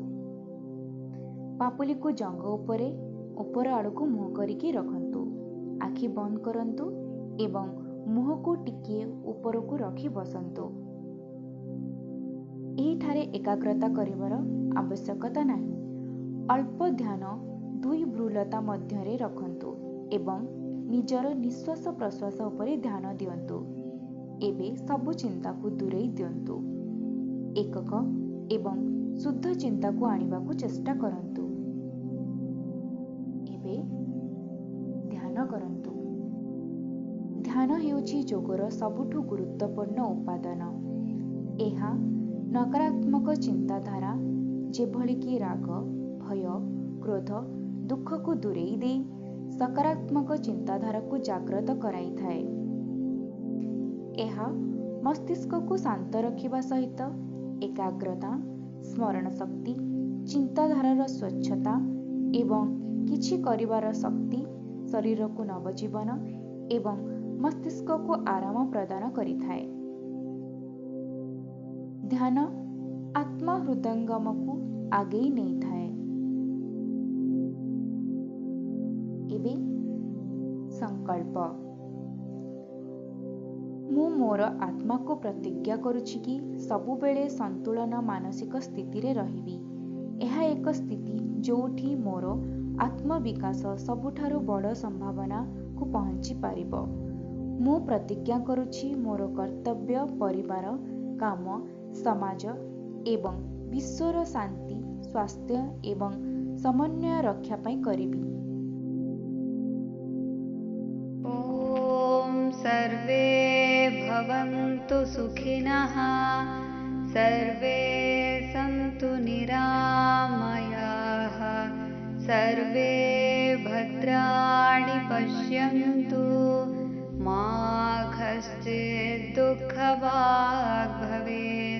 ପାପୁଲିକୁ ଜଙ୍ଘ ଉପରେ ଉପର ଆଡ଼କୁ ମୁହଁ କରିକି ରଖନ୍ତୁ। ଆଖି ବନ୍ଦ କରନ୍ତୁ ଏବଂ ମୁହଁକୁ ଟିକିଏ ଉପରକୁ ରଖି ବସନ୍ତୁ। ଏହିଠାରେ ଏକାଗ୍ରତା କରିବାର ଆବଶ୍ୟକତା ନାହିଁ। ଅଳ୍ପ ଧ୍ୟାନ ଦୁଇ ଭ୍ରୂଲତା ମଧ୍ୟରେ ରଖନ୍ତୁ ଏବଂ ନିଜର ନିଶ୍ୱାସ ପ୍ରଶ୍ୱାସ ଉପରେ ଧ୍ୟାନ ଦିଅନ୍ତୁ। ଏବେ ସବୁ ଚିନ୍ତାକୁ ଦୂରେଇ ଦିଅନ୍ତୁ। ଏକକ ଏବଂ ଶୁଦ୍ଧ ଚିନ୍ତାକୁ ଆଣିବାକୁ ଚେଷ୍ଟା କରନ୍ତୁ। ଏବେ ଧ୍ୟାନ କରନ୍ତୁ। ଧ୍ୟାନ ହେଉଛି ଯୋଗର ସବୁଠୁ ଗୁରୁତ୍ୱପୂର୍ଣ୍ଣ ଉପାଦାନ। ଏହା ନକାରାତ୍ମକ ଚିନ୍ତାଧାରା ଯେଭଳିକି ରାଗ, ଭୟ, କ୍ରୋଧ, ଦୁଃଖକୁ ଦୂରେଇ ଦେଇ ସକାରାତ୍ମକ ଚିନ୍ତାଧାରାକୁ ଜାଗ୍ରତ କରାଇଥାଏ। ଏହା ମସ୍ତିଷ୍କକୁ ଶାନ୍ତ ରଖିବା ସହିତ ଏକାଗ୍ରତା, ସ୍ମରଣ ଶକ୍ତି, ଚିନ୍ତାଧାରାର ସ୍ୱଚ୍ଛତା ଏବଂ କିଛି କରିବାର ଶକ୍ତି, ଶରୀରକୁ ନବଜୀବନ ଏବଂ ମସ୍ତିଷ୍କକୁ ଆରାମ ପ୍ରଦାନ କରିଥାଏ। ଧ୍ୟାନ ଆତ୍ମ ହୃଦୟଙ୍ଗମକୁ ଆଗେଇ ନେଇଥାଏ। ଏବେ ସଂକଳ୍ପ। ମୁଁ ମୋର ଆତ୍ମାକୁ ପ୍ରତିଜ୍ଞା କରୁଛି କି ସବୁବେଳେ ସନ୍ତୁଳନ ମାନସିକ ସ୍ଥିତିରେ ରହିବି। ଏହା ଏକ ସ୍ଥିତି ଯେଉଁଠି ମୋର ଆତ୍ମବିକାଶ ସବୁଠାରୁ ବଡ଼ ସମ୍ଭାବନାକୁ ପହଞ୍ଚିପାରିବ। ମୁଁ ପ୍ରତିଜ୍ଞା କରୁଛି ମୋର କର୍ତ୍ତବ୍ୟ ପରିବାର, କାମ, ସମାଜ ଏବଂ ବିଶ୍ୱର ଶାନ୍ତି, ସ୍ୱାସ୍ଥ୍ୟ ଏବଂ ସମନ୍ୱୟ ରକ୍ଷା ପାଇଁ କରିବି। ॐ सर्वे भवन्तु सुखिनः, सर्वे सन्तु निरामयाः, सर्वे भद्राणि पश्यन्तु, मा कश्चित् दुःखभाग् भवेत्।